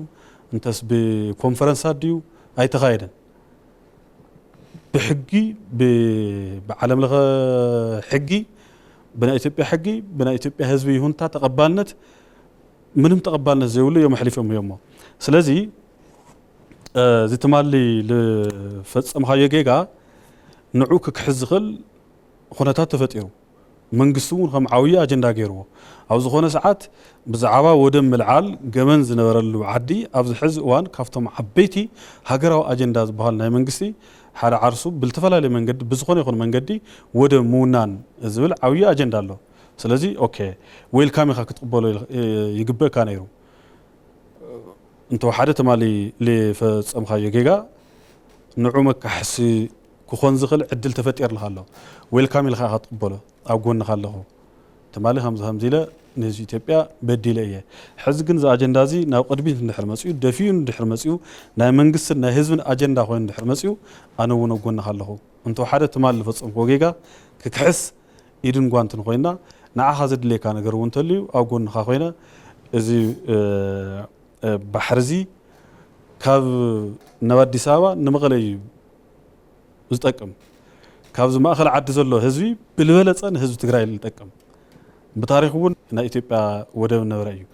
እንተስ ብኮንፈረንሳት ድዩ፣ ኣይተኻየደን። ብሕጊ፣ ብ-፣ ብዓለም ለኸ ሕጊ፣ ብናይ ኢትዮጵያ ሕጊ፣ ብናይ ኢትዮጵያ ህዝቢ ይሁንታ ተቐባልነት፣ ምንም ተቐባልነት ዘይብሉ እዮም ኣሕሊፎም እዮሞ። ስለዚ፣ እ፣ እዚ ትማሊ ዝፈጸምካዮ ጌጋ ንዑ ክክሕዝ ዝኽእል ኩነታት ተፈጢሩ። መንግስቲ እውን ከም ዓብዪ ኣጀንዳ ገይርዎ። ኣብ ዝኾነ ሰዓት ብዛዕባ ወደብ ምልዓል ገበን ዝነበረሉ ዓዲ ኣብዚ ሕዚ እዋን ካብቶም ዓበይቲ ሃገራዊ ኣጀንዳ ዝበሃል ናይ መንግስቲ ሓደ ዓርሱ ብልተፈላለየ መንገዲ ብዝኾነ ይኹን መንገዲ ወደብ ምውናን ዝብል ዓብዪ ኣጀንዳ ኣሎ። ስለዚ ኦኬ፣ ዌልካም ኢኻ ክትቕበሎ ይል-፣ ይግበእካ ነይሩ። እንተወሓደ ትማሊ ልፈጸምካዮ ጌጋ ንዑ መካሕሲ ክኾን ዝኽእል ዕድል ተፈጢርልካ ኣሎ። ዌልካም ኢልካ ኢኻ ትቕበሎ። ኣብ ጎንኻ ኣለኹ። ትማሊ ከምዚ ከምዚ ኢለ ንህዝቢ ኢትዮጵያ በዲለ እየ። ሕዚ ግን እዚ ኣጀንዳ እዚ ናብ ቅድሚት እንድሕር መጺኡ፣ ደፊኡ እንድሕር መጺኡ፣ ናይ መንግስትን ናይ ህዝብን ኣጀንዳ ኮይኑ እንድሕር መጺኡ፣ ኣነ እውን ኣብ ጎንኻ ኣለኹ። እንተወሓደ ትማሊ ዝፈጸምክዎ ጌጋ ክክሕስ ኢድን ጓንትን ኮይና፣ ንዓኻ ዘድልየካ ነገር እውን እንተልዩ ኣብ ጎንኻ ኮይነ፣ እዚ፣ እ፣ እ፣ ባሕሪ እዚ ካብ፣ ናብ ኣዲስ ኣበባ ንመቐለ እዩ ዝጠቅም። ካብዚ ማእኸል ዓዲ ዘሎ ህዝቢ ብልበለፀ ንህዝቢ ትግራይ እዩ ዝጠቅም። ብታሪኽ እውን ናይ ኢትዮጵያ ወደብ ነበረ እዩ።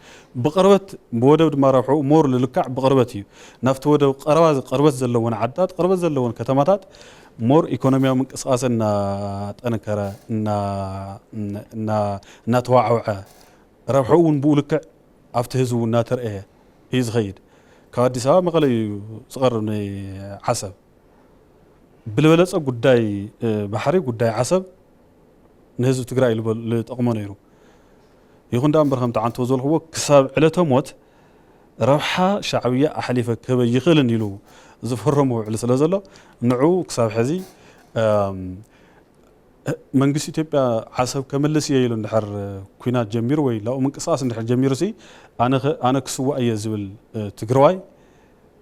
ብቕርበት፣ ብወደብ ድማ ረብሑ ሞር ልልካዕ ብቕርበት እዩ። ናብቲ ወደብ ቀረባ፣ ቅርበት ዘለዎን ዓድታት፣ ቅርበት ዘለዎን ከተማታት ሞር ኢኮኖሚያዊ ምንቅስቃስ እናጠነከረ፣ እና-፣ እና-፣ እናተዋዕወዐ፣ ረብሑ እውን ብኡ ልክዕ ኣብቲ ህዝቢ እውን እናተርአየ እዩ ዝኸይድ። ካብ ኣዲስ ኣበባ መቐለ እዩ ዝቐርብ ንዓሰብ። ብልበለጸ ጉዳይ፣ እ፣ ባሕሪ፣ ጉዳይ ዓሰብ ንህዝቢ ትግራይ ልበል-፣ ልጠቕሞ ነይሩ። ይኹን ደኣ እምበር ከምቲ ዓንቶ ዘልክዎ ክሳብ ዕለተ ሞት ረብሓ ሻዕብያ ኣሕሊፈ ክህበ ይኽእልን ኢሉ ዝፈረሞ ውዕል ስለ ዘሎ ንዑ ክሳብ ሕዚ፣ እም፣ መንግስቲ ኢትዮጵያ ዓሰብ ከምልስ እየ ኢሉ እንድሕር ኩናት ጀሚሩ ወይ ላኡ ምንቅስቃስ እንድሕር ጀሚሩ ሲ ኣነ ኸ-፣ ኣነ ክስዋእ እየ ዝብል፣ እ፣ ትግራዋይ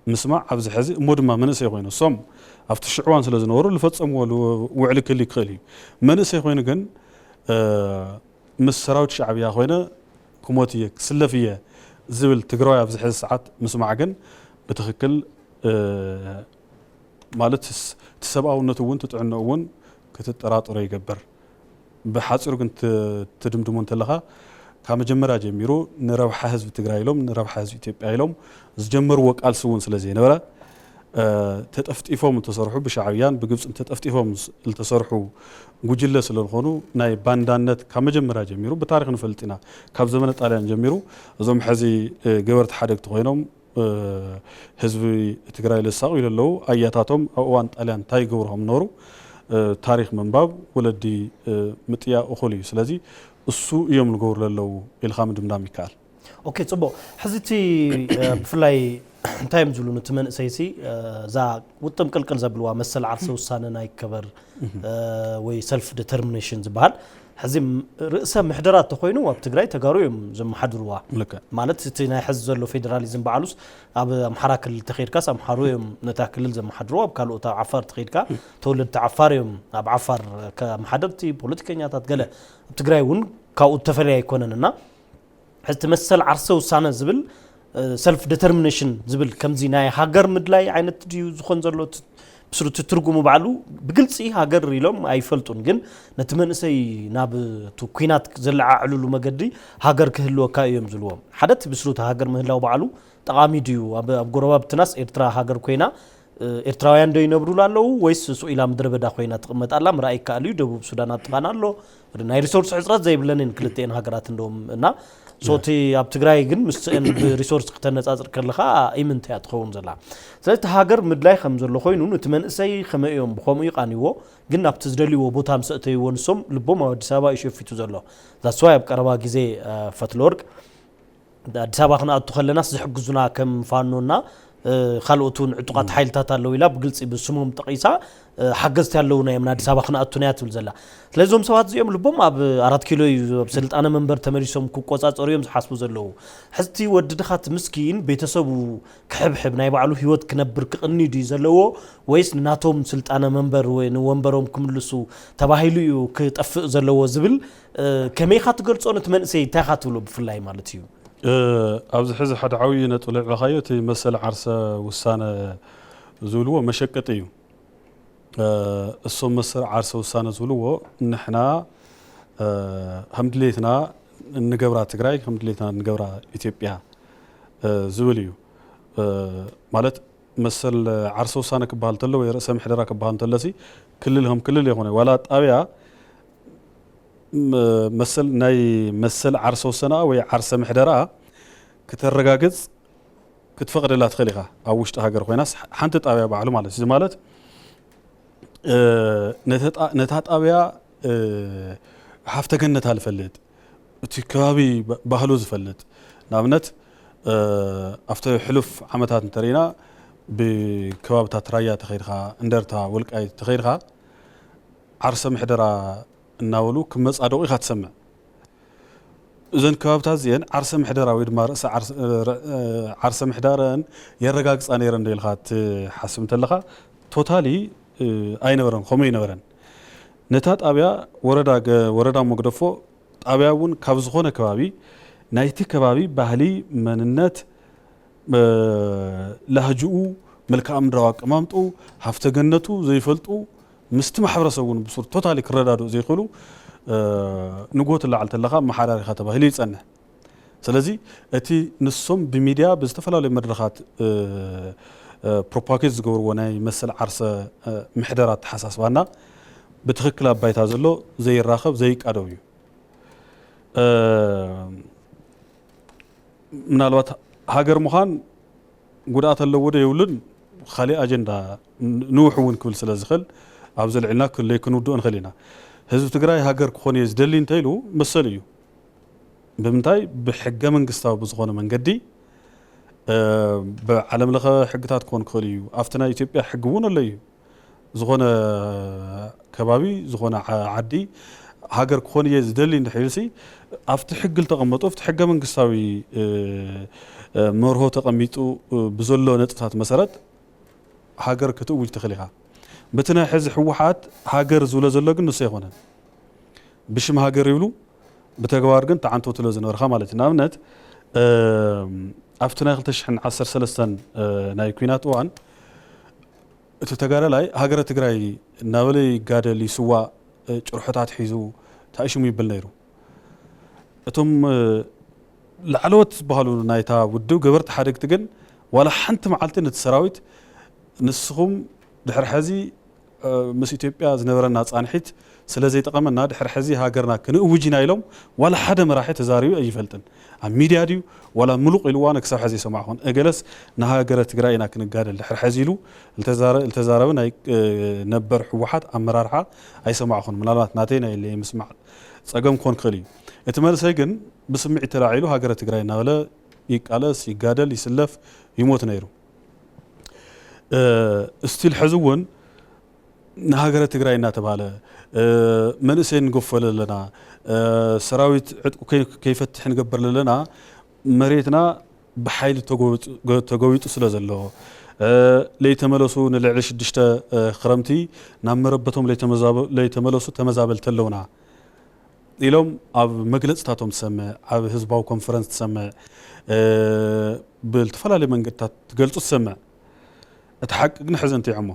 ምስማዕ ኣብዚ ሕዚ እሞ ድማ መንእሰይ ኮይኑ እሶም ኣብቲ ሽዕዋን ስለ ዝነበሩ ዝፈጸምዎ ል-፣ ውዕል ክህሉ ይክእል እዩ። መንእሰይ ኮይኑ ግን፣ እ፣ ምስ ሰራዊት ሻዕብያ ኮይነ ክሞት እየ፣ ክስለፍ እየ ዝብል ትግራዋይ ኣብዚ ሕዚ ሰዓት ምስማዕ ግን ብትኽክል፣ እ፣ ማለት ስ-፣ እቲ ሰብኣውነቱ እውን፣ እቲ ጥዕናኡ እውን ክትጠራጠሮ ይገብር። ብሓጺሩ ግን ት-፣ ትድምድሞ እንተለኻ፣ ካብ መጀመርያ ጀሚሩ ንረብሓ ህዝቢ ትግራይ ኢሎም፣ ንረብሓ ህዝቢ ኢትዮጵያ ኢሎም ዝጀመርዎ ቃልሲ እውን ስለ ዘይነበረ፣ እ፣ ተጠፍጢፎም እተሰርሑ፣ ብሻዕብያን ብግብፅን ተጠፍጢፎም ስ-፣ ዝተሰርሑ ጉጅለ ስለ ዝኾኑ፣ ናይ ባንዳነት ካብ መጀመርያ ጀሚሩ ብታሪኽ ንፈልጥ ኢና። ካብ ዘመነ ጣልያን ጀሚሩ እዞም ሕዚ፣ እ፣ ገበርቲ ሓደግቲ ኮይኖም፣ እ፣ ህዝቢ ትግራይ ለሳቑ ኢሉ ኣለዉ። ኣያታቶም ኣብ እዋን ጣልያን እንታይ ይገብሩ ከም ዝነበሩ፣ እ፣ ታሪኽ ምንባብ ወለዲ፣ እ፣ ምጥያቕ እኹል እዩ። ስለዚ እሱ እዮም ዝገብሩ ዘለዉ ኢልካ ምድምዳም ይከኣል። ኦኬ፣ ጽቡቕ። ሕዚ እቲ፣ እ፣ ብፍላይ እንታይ እዮም ዝብሉ ነቲ መንእሰይሲ፣ እ፣ እዛ ውጥም ቅልቅል ዘብልዋ መሰል ዓርሰ ውሳነ ናይ ከበር፣ እህ። እ፣ ወይ ሰልፍ ዲተርሚኔሽን ዝበሃል፣ ሕዚ ም-፣ ርእሰ ምሕደራ እንተኾይኑ ኣብ ትግራይ ተጋሩ እዮም ዘመሓድርዋ። ልክዕ። ማለት እቲ ናይ ሕዚ ዘሎ ፌደራሊዝም በዓሉስ ኣብ ኣምሓራ ክልል ተኸይድካስ ኣምሓሩ እዮም ነታ ክልል ዘመሓድርዋ፣ ኣብ ካልኦት ኣብ ዓፋር ተኸይድካ ተወለድቲ ዓፋር እዮም ኣብ ዓፋር ከ-፣ ኣመሓደርቲ፣ ፖለቲከኛታት ገለ። ኣብ ትግራይ እውን ካብኡ እተፈለየ ኣይኮነን እና ሕዚ እቲ መሰል ዓርሰ ውሳነ ዝብል፣ እ፣ ሰልፍ ዲተርሚኔሽን ዝብል ከምዚ ናይ ሃገር ምድላይ ዓይነት ድዩ ዝኾን ዘሎ? እቲ ብስሩ እቲ ትርጉሙ ባዕሉ ብግልጺ ሃገር ኢሎም ኣይፈልጡን፣ ግን ነቲ መንእሰይ ናብ እቲ ኲናት ዘለዓዕሉሉ መገዲ ሃገር ክህልወካ እዮም ዝብልዎም። ሓደ እቲ ብስሩ እቲ ሃገር ምህላው ባዕሉ ጠቓሚ ድዩ? ኣብ፣ ኣብ ጎረባብትናስ ኤርትራ ሃገር ኮይና፣ እ፣ ኤርትራውያን ዶ ይነብሩላ ኣለዉ ወይስ ስቕ ኢላ ምድረ በዳ ኮይና ትቕመጥ ኣላ? ምርኣይ ይከኣል እዩ። ደቡብ ሱዳን ኣብ ጥቓና ኣሎ። ናይ ሪሶርስ ሕጽረት ዘይብለን እየን ክልቲኤን ሃገራት እንደውም እና፣ ሶ እቲ ኣብ ትግራይ ግን ምስአን ብሪሶርስ ክተነጻጽር ከለኻ ኢምንት እያ ትኸውን ዘላ። ስለዚ እቲ ሃገር ምድላይ ከም ዘሎ ኮይኑ፣ ነቲ መንእሰይ ከመይ እዮም ብኸምኡ ይቓንይዎ? ግን ናብቲ ዝደልይዎ ቦታ ምስ ኣእተይዎ ንሶም ልቦም ኣብ ኣዲስ ኣበባ እዩ ሸፊቱ ዘሎ። ዛትስ ዋይ ኣብ ቀረባ ግዜ፣ እ፣ ፈትለወርቅ ኣዲስ ኣበባ ክንኣቱ ከለናስ ዝሕግዙና ከም ፋኖና፣ እ፣ ካልኦት እውን ዕጡቓት ሓይልታት ኣለዉ ኢላ ብግልጺ ብስሞም ጠቒሳ፣ እ፣ ሓገዝቲ ኣለዉና እዮም ንኣዲስ ኣበባ ክንኣቱና እያ ትብል ዘላ። ስለዚ እዞም ሰባት እዚኦም ልቦም ኣብ ኣራት ኪሎ እዩ፣ ኣብ ስልጣነ መንበር ተመሊሶም ክቆጻጸሩ እዮም ዝሓስቡ ዘለዉ። ሕዝቲ ወዲ ድኻ እቲ ምስኪን ቤተሰቡ ክሕብሕብ ናይ ባዕሉ ህይወት ክነብር ክቕኒ ድዩ ዘለዎ ወይስ ንናቶም ስልጣነ መንበር ወይ ንወንበሮም ክምልሱ ተባሂሉ እዩ ክጠፍእ ዘለዎ ዝብል፣ እ፣ ከመይ ኢኻ ትገልጾ ነቲ መንእሰይ እንታይ ኢኻ ትብሎ ብፍላይ ማለት እዩ? እ፣ ኣብዚ ሕዚ ሓደ ዓብዪ ነጥቢ ለዕለኻዮ እቲ መሰል ዓርሰ ውሳነ ዝብልዎ መሸቀጢ እዩ። እ፣ እሶም መሰል ዓርሰ ውሳነ ዝብልዎ ንሕና፣ እ፣ ከም ድሌትና እንገብራ ትግራይ፣ ከም ድሌትና እንገብራ ኢትዮጵያ፣ እ፣ ዝብል እዩ። እ፣ ማለት መሰል ዓርሰ ውሳነ ክበሃል እንተሎ ወይ ርእሰ ምሕደራ ክበሃል እንተሎሲ ክልል ከም ክልል የኾነ ዋላ ጣብያ ም-፣ መሰል፣ ናይ መሰል ዓርሰ ውሳነኣ ወይ ዓርሰ ምሕደራኣ ክተረጋግጽ ክትፈቕደላ ትኽእል ኢኻ። ኣብ ውሽጢ ሃገር ኮይናስ ሓንቲ ጣብያ ባዕሉ ማለት እዩ። እዚ ማለት፣ እ፣ ነተ-፣ ነታ ጣብያ፣ እ፣ ሃፍተ ገነታ ዝፈልጥ፣ እቲ ከባቢ ባ-፣ ባህሉ ዝፈልጥ፣ ንኣብነት፣ እ፣ ኣብቲ ሕሉፍ ዓመታት እንተሪኢና ብከባብታት ራያ ተኸይድካ፣ እንደርታ፣ ወልቃይት ተኸይድካ፣ ዓርሰ ምሕደራ እናበሉ ክመጻደቑ ኢኻ ትሰምዕ። እዘን ከባብታት እዚአን ዓርሰ ምሕደራ ወይ ድማ ርእሰ ዓርሰ፣ እ፣ ር-፣ እ፣ ዓርሰ ምሕዳረን የረጋግጻ ነይረን ዶ ኢልካ ትሓስብ እንተለኻ፣ ቶታሊ፣ እ፣ ኣይነበረን፣ ከምኡ ኣይነበረን። ነታ ጣብያ ወረዳ ገ-፣ ወረዳ መግደፎ ጣብያ እውን ካብ ዝኾነ ከባቢ ናይቲ ከባቢ ባህሊ፣ መንነት፣ እ፣ ላህጅኡ፣ መልክዓ ምድራዊ ኣቀማምጥኡ፣ ሃፍተ ገነቱ ዘይፈልጡ፣ ምስቲ ማሕበረሰብ እውን ብሱር ቶታሊ ክረዳድኡ ዘይኽእሉ፣ ንግሆ ትለዓል ተለኻ ኣመሓዳሪኻ ተባሂሉ ይጸንሕ። ስለዚ እቲ ንሶም ብሚድያ ብዝተፈላለዩ መድረኻት ፕሮፓጌት ዝገብርዎ ናይ መሰል ዓርሰ ምሕደራ ኣተሓሳስባና ብትኽክል ኣብ ባይታ ዘሎ ዘይራኸብ ዘይቃደው እዩ። ምናልባት ሃገር ምዃን ጉድኣት ኣለዎ ዶ የብሉን፣ ካሊእ ኣጀንዳ ንውሕ እውን ክብል ስለ ዝኽእል ኣብዚ ልዕልና ክለይ ክንውድኦ ንኽእል ኢና። ህዝቢ ትግራይ ሃገር ክኾን እየ ዝደሊ እንተኢሉ መሰሉ እዩ። ብምንታይ? ብሕገ መንግስታዊ ብዝኾነ መንገዲ ብዓለም ለኸ ሕግታት ክኾን ክኽእል እዩ። ኣብቲ ናይ ኢትዮጵያ ሕጊ እውን ኣሎ እዩ። ዝኾነ ከባቢ ዝኾነ ዓዲ ሃገር ክኾን እየ ዝደሊ እንድሕር ኢሉሲ ኣብቲ ሕጊ ዝተቐመጡ ኣብቲ ሕገ መንግስታዊ መርሆ ተቐሚጡ ብዘሎ ነጥብታት መሰረት ሃገር ክትእውጅ ትኽእል ኢኻ። በቲ ናይ ሕዚ ህወሓት ሃገር ዝብሎ ዘሎ ግን ንሱ ኣይኮነን። ብሽም ሃገር ይብሉ ብተግባር ግን ተዓንቶ ትሎ ዝነበርካ ማለት እዩ። ንኣብነት ኣብቲ ናይ ክልተ ሽሕን ዓሰርተ ሰለስተን ናይ ኩናት እዋን እቲ ተጋዳላይ ሃገረ ትግራይ እናበለ ይጋደል ይስዋእ፣ ጭርሖታት ሒዙ ተኣሽሙ ይብል ነይሩ። እቶም ላዕለዎት ዝበሃሉ ናይታ ውድብ ገበርቲ ሓደግቲ ግን ዋላ ሓንቲ መዓልቲ ነቲ ሰራዊት ንስኹም ድሕሪ ሕዚ ምስ ኢትዮጵያ ዝነበረና ፃንሒት ስለ ዘይጠቐመና ድሕሪ ሕዚ ሃገርና ክንእውጅ ኢና ኢሎም ዋላ ሓደ መራሒ ተዛሪቡ ኣይፈልጥን። ኣብ ሚድያ ድዩ ዋላ ምሉቕ ኢልዋ ክሳብ ሕዚ ይሰማዕኹን። እገለስ ንሃገረ ትግራይ ኢና ክንጋደል ድሕሪ ሕዚ ኢሉ ዝተዛረበ ናይ ነበር ህወሓት ኣመራርሓ ኣይሰማዕኹን። ምናልባት ናተይ ናይ ለይ ምስማዕ ፀገም ክኾን ክኽእል እዩ። እቲ መንእሰይ ግን ብስምዒት ተላዒሉ ሃገረ ትግራይ እናበለ ይቃለስ፣ ይጋደል፣ ይስለፍ፣ ይሞት ነይሩ። ስቲል ሕዚ እውን ንሃገረ ትግራይ እናተባሃለ መንእሰይ ንገፎ ለለና፣ ሰራዊት ዕጥቁ ከይፈትሕ ንገበር ለለና መሬትና ብሓይሊ ተጎቢጡ ስለ ዘሎ ለይተመለሱ ንልዕሊ ሽዱሽተ ክረምቲ ናብ መረበቶም ለይተመለሱ ተመዛበልቲ ኣለውና ኢሎም ኣብ መግለፅታቶም ትሰምዕ፣ ኣብ ህዝባዊ ኮንፈረንስ ትሰምዕ፣ ብልተፈላለዩ መንገድታት ትገልፁ ትሰምዕ። እቲ ሓቂ ግን ሕዚ እንቲዖሞ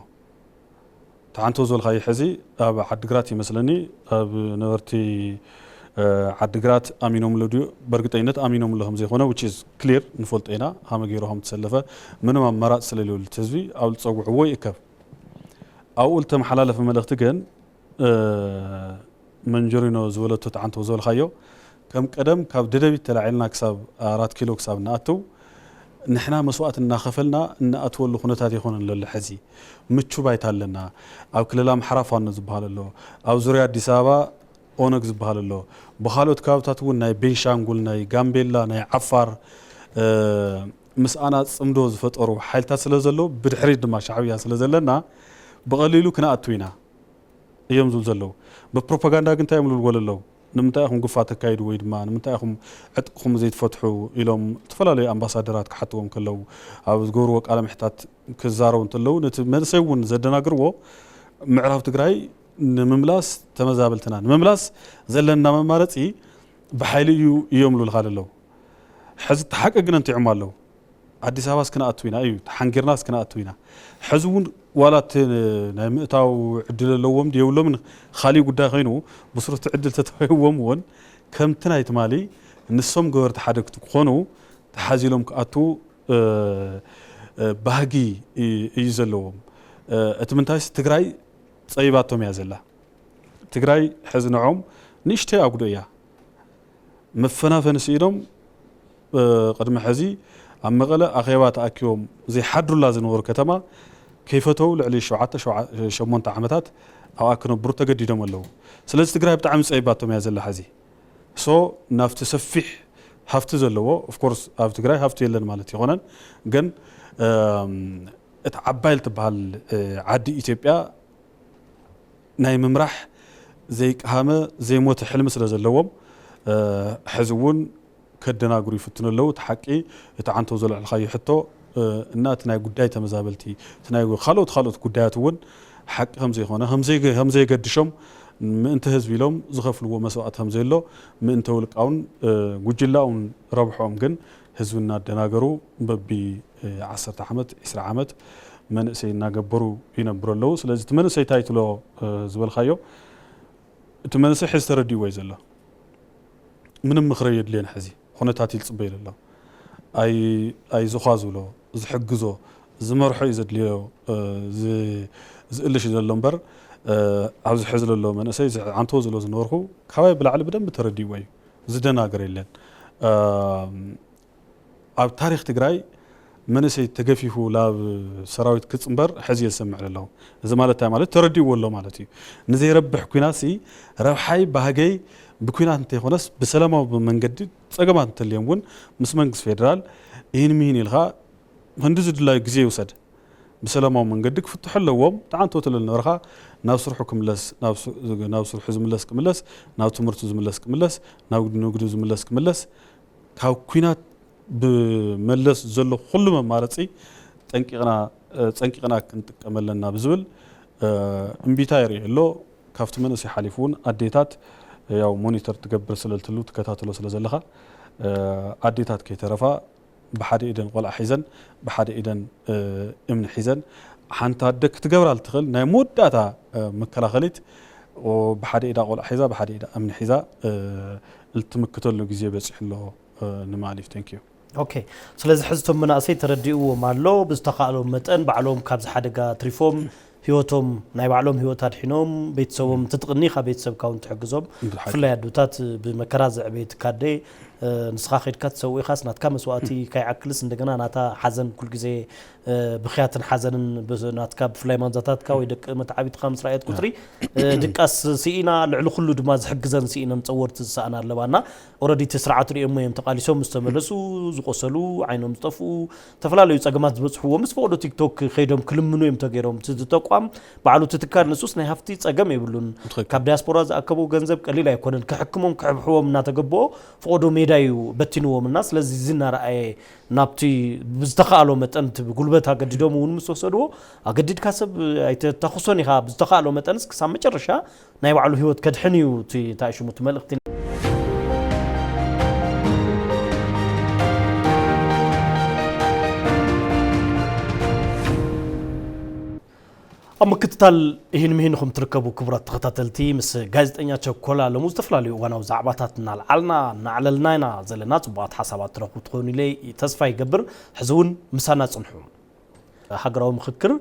ተዓንቶ ዝበልካዮ ሕዚ ኣብ ዓድግራት ይመስለኒ ኣብ ነበርቲ ዓድግራት ኣሚኖምሉ ድዩ? በእርግጠኝነት ኣሚኖምሉ ከም ዘይኮነ which is clear ንፈልጦ ኢና። ሃመ ገይሩ ከም ተሰለፈ ምንም ኣማራፂ ስለሌሉ እቲ ህዝቢ ኣብ ዝፀውዕዎ ይእከብ። ኣብኡ ዝተመሓላለፈ መልእኽቲ ግን መንጀሪኖ ዝበለቶ ተዓንቶ ዝበልካዮ ከም ቀደም ካብ ደደቢት ተላዒልና ክሳብ ኣራት ኪሎ ክሳብ ንኣትው ንሕና መስዋእቲ እናኸፈልና እንኣትወሉ ኩነታት ይኾነን ዘሎ። ሕዚ ምቹ ባይታ ኣለና። ኣብ ክልል ኣምሓራ ፋኖ ዝበሃል ኣሎ፣ ኣብ ዙርያ ኣዲስ ኣበባ ኦነግ ዝበሃል ኣሎ፣ ብካልኦት ከባብታት እውን ናይ ቤንሻንጉል፣ ናይ ጋምቤላ፣ ናይ ዓፋር ምስኣና ፅምዶ ዝፈጠሩ ሓይልታት ስለ ዘሎ ብድሕሪት ድማ ሻዕብያ ስለ ዘለና ብቐሊሉ ክንኣቱ ኢና እዮም ዝብሉ ዘለዉ። ብፕሮፓጋንዳ ግን እንታይ እዮም ዝብልዎ ዘለዉ? ንምንታይ ኢኹም ግፋ ተካይዱ ወይ ድማ ንምንታይ ኢኹም ዕጥቅኹም ዘይትፈትሑ ኢሎም ዝተፈላለዩ ኣምባሳደራት ክሓትዎም ከለዉ ኣብ ዝገብርዎ ቃለ ምሕታት ክዛረቡ እንተለዉ ነቲ መንእሰይ እውን ዘደናግርዎ ምዕራብ ትግራይ ንምምላስ ተመዛበልትና ንምምላስ ዘለና መማረፂ ብሓይሊ እዩ እዮም ዝብሉልካ ዘለዉ። ሕዚ እቲ ሓቂ ግን እንቲዖም ኣለዉ። ኣዲስ ኣበባ እስክንኣቱ ኢና እዩ ተሓንጊርና እስክንኣቱ ኢና። ሕዚ እውን ዋላ እቲ ናይ ምእታው ዕድል ኣለዎም የብሎምን ካሊእ ጉዳይ ኮይኑ ብስሩ እቲ ዕድል ተተዋሂብዎም እውን ከምቲ ናይ ትማሊ ንሶም ገበርቲ ሓደግቲ ክኾኑ ተሓዚሎም ክኣቱ ባህጊ እዩ ዘለዎም። እቲ ምንታይስ ትግራይ ፀቢባቶም እያ ዘላ። ትግራይ ሕዚ ንዖም ንእሽተይ ኣጉዶ እያ። መፈናፈኒ ስኢኖም ቅድሚ ሕዚ ኣብ መቐለ ኣኼባ ተኣኪቦም ዘይሓድሩላ ዝነበሩ ከተማ ከይፈተው ልዕሊ ሸውዓተ ሸሞንተ ዓመታት ኣብኣ ክነብሩ ተገዲዶም ኣለዉ። ስለዚ ትግራይ ብጣዕሚ ፀቢባቶም እያ ዘላ ሕዚ። ሶ ናብቲ ሰፊሕ ሃፍቲ ዘለዎ ኦፍኮርስ ኣብ ትግራይ ሃፍቲ የለን ማለት ይኾነን ግን እቲ ዓባይ ልትበሃል ዓዲ ኢትዮጵያ ናይ ምምራሕ ዘይቀሃመ ዘይሞተ ሕልሚ ስለ ዘለዎም ሕዚ እውን ከደናግሩ ይፍትኑ ኣለዉ። እቲ ሓቂ እቲ ዓንቶ ዘልዕልካዮ ሕቶ እና እቲ ናይ ጉዳይ ተመዛበልቲ እቲ ናይ ካልኦት ካልኦት ጉዳያት እውን ሓቂ ከም ዘይኮነ ከም ዘየገድሾም ምእንቲ ህዝቢ ኢሎም ዝኸፍልዎ መስዋእቲ ከም ዘየሎ ምእንቲ ውልቃውን ጉጅላውን ረብሖም ግን ህዝቢ እናደናገሩ በቢ ዓሰርተ ዓመት ዒስራ ዓመት መንእሰይ እናገበሩ ይነብሩ ኣለዉ። ስለዚ እቲ መንእሰይ እንታይ ትሎ ዝበልካዮ እቲ መንእሰይ ሕዚ ተረዲእዎ እዩ ዘሎ። ምንም ምኽሪ የድልዮን። ሕዚ ኩነታት እዩ ዝፅበዮ ዘሎ። ኣይ ኣይዝዃ ዝብሎ፣ ዝሕግዞ፣ ዝመርሖ እዩ ዘድልዮ። እ፣ ዝ- ዝእልሽ ዘሎ እምበር፣ እ፣ ኣብዚ ሕዚ ዘሎ መንእሰይ፣ እዚ ዓንቶ ዝብሎ ዝነበርኩ፣ ካባይ ብላዕሊ ብደንብ ተረዲእዎ እዩ። ዝደናገር የለን። እ፣ ኣብ ታሪኽ ትግራይ መንእሰይ ተገፊፉ ናብ ሰራዊት ክፅምበር ሕዚ እየ ዝሰምዕ ዘለኹ። እዚ ማለት እንታይ ማለት? ተረዲእዎ ኣሎ ማለት እዩ። ንዘይረብሕ ኩናት ሲ ረብሓይ ባህገይ ብኩናት እንተይኮነስ ብሰላማዊ መንገዲ፣ ፀገማት እንተልዮም እውን ምስ መንግስቲ ፌደራል ይህን ምሂን ኢልካ ክንዲ ዝድላዩ ግዜ ይውሰድ። ብሰላማዊ መንገዲ ክፍትሑ ኣለዎም። ተዓንቶ ትለል ነበርካ፣ ናብ ስርሑ ክምለስ፣ ናብ ስ- ናብ ስርሑ ዝምለስ ክምለስ፣ ናብ ትምህርቱ ዝምለስ ክምለስ፣ ናብ ንግዱ ዝምለስ ክምለስ፣ ካብ ኩናት ብመለስ ዘሎ ኩሉ መማረፂ ጠንቂቕና፣ እ፣ ፀንቂቕና ክንጥቀም ኣለና ብዝብል፣ እ፣ እምቢታ የርኢ ኣሎ። ካብቲ መንእሰይ ሓሊፉ እውን ኣዴታት፣ ያው ሞኒተር ትገብር ስለልትሉ ትከታተሎ ስለ ዘለኻ፣ እ፣ ኣዴታት ከይተረፋ ብሓደ ኢደን ቆልዓ ሒዘን፣ ብሓደ ኢደን፣ እ፣ እምኒ ሒዘን፣ ሓንቲ ኣደ ክትገብራ ልትኽእል ናይ መወዳእታ፣ እ፣ መከላኸሊት፣ ኦ፣ ብሓደ ኢዳ ቆልዓ ሒዛ፣ ብሓደ ኢዳ እምኒ ሒዛ፣ እ፣ ልትምክተሉ ግዜ በፂሑ ኣሎ፣ እ፣ ንማለት እዩ። Thank you። ኦኬ፣ ስለዚ ሕዝቶም መናእሰይ ተረዲእዎም ኣሎ። ብዝተኻእሎም መጠን ባዕሎም ካብዚ ሓደጋ ትሪፎም፣ ህይወቶም፣ ናይ ባዕሎም ህይወት ኣድሒኖም፣ ቤተሰቦም፣ እቲ ትቕኒ ካብ ቤተሰብካ እውን ትሕግዞም። ብሓቂ። ብፍላይ ኣዶታት ብመከራ ዘዕበየት ካደ፣ እ፣ ንስኻ ከድካ ትሰውእ ኢኻስ ናትካ መስዋእቲ ካይዓክልስ እንደገና ናታ ሓዘን ኩል ግዜ፣ እ፣ ብኽያትን ሓዘንን ብ- ናትካ ብፍላይ ማንዛታትካ ወይ ደቂ መተዓቢትካ ምስ ረኣየት ቁፅሪ፣ እ፣ ድቃስ ስኢና፣ ልዕሊ ኩሉ ድማ ዝሕግዘን ስኢነን ፀወርቲ ዝሰኣና ኣለባና። ኦረዲ እቲ ስርዓት ሪኦሞ እዮም ተቃሊሶም ምስ ተመለሱ፣ ዝቆሰሉ፣ ዓይኖም ዝጠፍኡ፣ ዝተፈላለዩ ጸገማት ዝበጽሕዎ ምስ ፈቐዶ ቲክቶክ ከይዶም ክልምኑ እዮም ተገይሮም። እቲ ተቋም ባዕሉ እቲ ትካል ንሱስ ናይ ሃፍቲ ጸገም የብሉን። ትኽክል። ካብ ዲያስፖራ ዝኣከቦ ገንዘብ ቀሊል ኣይኮነን። ክሕክሞም ክሕብሕዎም እናተገበኦ ፈቐዶ ሜዳ እዩ በቲንዎም እና ስለዚ እዚ እናረኣየ ናብቲ ብዝተኻእሎ መጠን እቲ ብጉልበት ኣገዲዶም እውን ምስ ወሰድዎ ኣገዲድካ ሰብ ኣይተታኹሶን ኢኻ። ብዝተኻእሎ መጠንስ ክሳብ መጨረሻ ናይ ባዕሉ ህይወት ከድሕን እዩ እቲ እንታይ ሽሙ እቲ መልእኽቲ። ኣብ ምክትታል ይህን ምሂንኹም ትርከቡ ክቡራት ተኸታተልቲ ምስ ጋዜጠኛ ቸኮላ ሎሙ ዝተፈላለዩ እዋናዊ ዛዕባታት እናልዓልና እናዕለልና ኢና ዘለና። ጽቡቓት ሓሳባት ትረኽቡ ትኾኑ ኢለ ተስፋ ይገብር። ሕዚ እውን ምሳና ጽንሑ። ሃገራዊ ምኽክር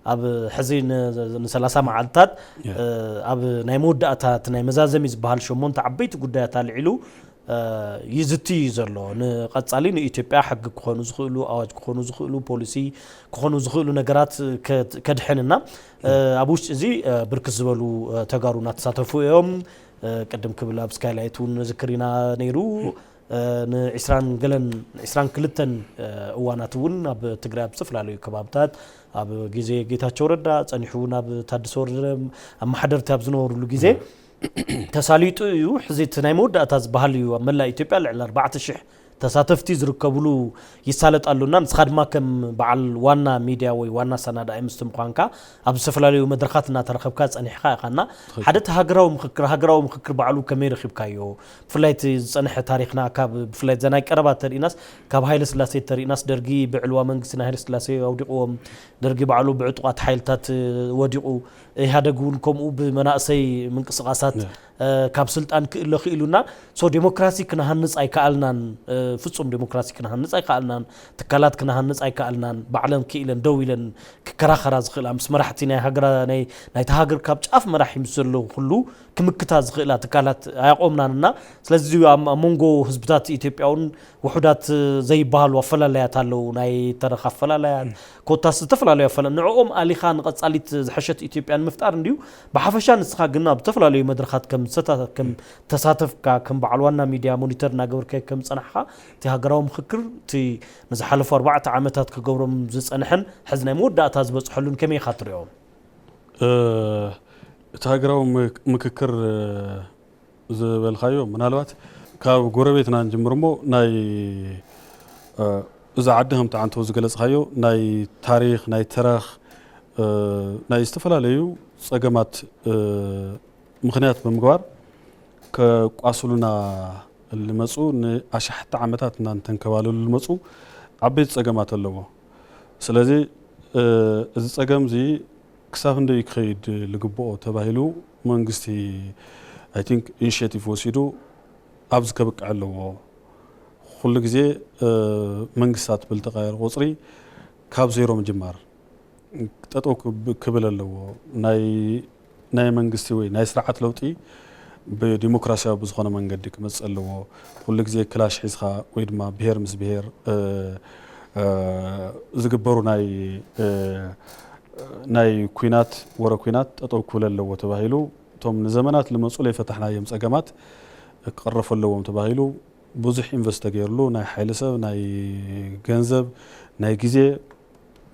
ኣብ ሕዚ ን- ንሰላሳ መዓልታት ያ። እ፣ ኣብ ናይ መወዳእታ እቲ ናይ መዛዘሚ ዝበሃል ሸሞንተ ዓበይቲ ጉዳያት ኣልዒሉ እ፣ ይዝቲ እዩ ዘሎ። ንቐጻሊ ንኢትዮጵያ ሕጊ ክኾኑ ዝኽእሉ፣ ኣዋጅ ክኾኑ ዝኽእሉ፣ ፖሊሲ ክኾኑ ዝኽእሉ ነገራት ከ- ከድሕንና እ፣ ኣብ ውሽጢ እዚ እ፣ ብርክት ዝበሉ እ፣ ተጋሩ እናተሳተፉ እዮም። እ፣ ቅድም ክብል ኣብ ስካይላይት እውን ንዝክር ኢና ነይሩ። እ፣ ንዒስራን ገለን ዒስራን ክልተን እ፣ እዋናት እውን ኣብ ትግራይ ኣብ ዝተፈላለዩ ከባብታት ኣብ ግዜ ጌታቸው ረዳ ጸኒሑ እውን ኣብ ታደሰ ወረደ ኣመሓደርቲ ኣብ ዝነበሩሉ ግዜ ተሳሊጡ እዩ። ሕዚ እቲ ናይ መወዳእታ ዝበሃል እዩ። ኣብ መላእ ኢትዮጵያ ልዕሊ ኣርባዕተ ሽሕ ተሳተፍቲ ዝርከብሉ ይሳለጥ ኣሎና። ንስኻ ድማ ከም በዓል ዋና ሚድያ ወይ ዋና ኣሰናዳኢ ምስቲ ምዃንካ ኣብ ዝተፈላለዩ መድረኻት እናተረኸብካ ጸኒሕካ ኢኻና። ትኽክል። ሓደ እቲ ሃገራዊ ምኽክር፣ ሃገራዊ ምኽክር ባዕሉ ከመይ ረኺብካዮ? ብፍላይ እቲ ዝጸንሐ ታሪኽና ካብ ብፍላይ እዛ ናይ ቀረባ ተሪእናስ ካብ ሃይለ ስላሴ ተሪእናስ ደርጊ ብዕልዋ መንግስቲ ናይ ሃይለ ስላሴ ኣውዲቕዎም፣ ደርጊ ባዕሉ ብዕጡቓት ሓይልታት ወዲቑ፣ ኢህኣደግ እውን ከምኡ ብመናእሰይ ምንቅስቓሳት ያ። እ፣ ካብ ስልጣን ክእለ ክኢሉና። ሶ ዴሞክራሲ ክነሃንጽ ኣይከኣልናን። እ፣ ፍጹም ዴሞክራሲ ክነሃንጽ ኣይከኣልናን። ትካላት ክነሃንጽ ኣይከኣልናን። ባዕለን ክኢለን ደው ኢለን ክከራኸራ ዝኽእላ ምስ መራሕቲ ናይ ሃገራ ናይ ናይታ ሃገር ካብ ጫፍ መራሒ ምስ ዘለዉ ኩሉ ክምክታ ዝኽእላ ትካላት ኣያቆምናንና። ስለዚ ኣብ ኣብ መንጎ ህዝብታት ኢትዮጵያ እውን ውሑዳት ዘይበሃሉ ኣፈላላያት ኣለዉ። ናይ ተረኽ ኣፈላላያት ኮታስ ዝተፈላለዩ ኣፈላ ንዕኦም ኣሊኻ ንቐጻሊት ዝሐሸት ኢትዮጵያ ንምፍጣር እንድዩ። ብሓፈሻ ንስኻ ግን ኣብ ዝተፈላለዩ መድረኻት ከም ዝሰታ- ከም ተሳተፍካ ከም በዓል ዋና ሚድያ ሞኒተር እናገበርከ ከም ዝጸናሕካ እቲ ሃገራዊ ምኽክር እቲ ንዝሓለፉ ኣርባዕተ ዓመታት ክገብሮም ዝጸንሐን ሕዚ ናይ መወዳእታ ዝበጽሐሉን ከመይ ኢኻ ትሪኦ? እ፣ እቲ ሃገራዊ ምክ- ምክክር እ፣ ዝበልካዮ ምናልባት ካብ ጎረቤትና ንጅምር እሞ ናይ እ፣ እዛ ዓዲ ከምቲ ዓንተው ዝገለጽካዮ ናይ ታሪኽ ናይ ተረኽ እ፣ ናይ ዝተፈላለዩ ጸገማት እ፣ ምኽንያት ብምግባር ከቋስሉና ልመጹ ንኣሽሓት ዓመታት እናንተንከባለሉ ልመጹ ዓበይቲ ጸገማት ኣለዎ። ስለዚ እ፣ እዚ ጸገም እዚ ክሳብ ክንደይ ክኸይድ ልግብኦ ተባሂሉ መንግስቲ I think initiative ወሲዱ ኣብዚ ከብቅዕ ኣለዎ። ኩሉ ግዜ መንግስታት ብልተቃየረ ቁፅሪ ካብ ዜሮ ምጅማር፣ ጠጠው ክብል ኣለዎ። ናይ መንግስቲ ወይ ናይ ስርዓት ለውጢ ብዲሞክራሲያዊ ብዝኾነ መንገዲ ክመፅእ ኣለዎ። ኩሉ ግዜ ክላሽ ሒዝካ ወይ ድማ ብሄር ምስ ብሄር ዝግበሩ ናይ ናይ ኩናት፣ ወረ ኩናት ጠጠው ክብል ኣለዎ ተባሂሉ፣ እቶም ንዘመናት ልመፁ ለይፈታሕናዮም ፀገማት ክቕረፉ ኣለዎም ተባሂሉ ብዙሕ ኢንቨስት ተገይርሉ፣ ናይ ሓይሊ ሰብ፣ ናይ ገንዘብ፣ ናይ ግዜ፣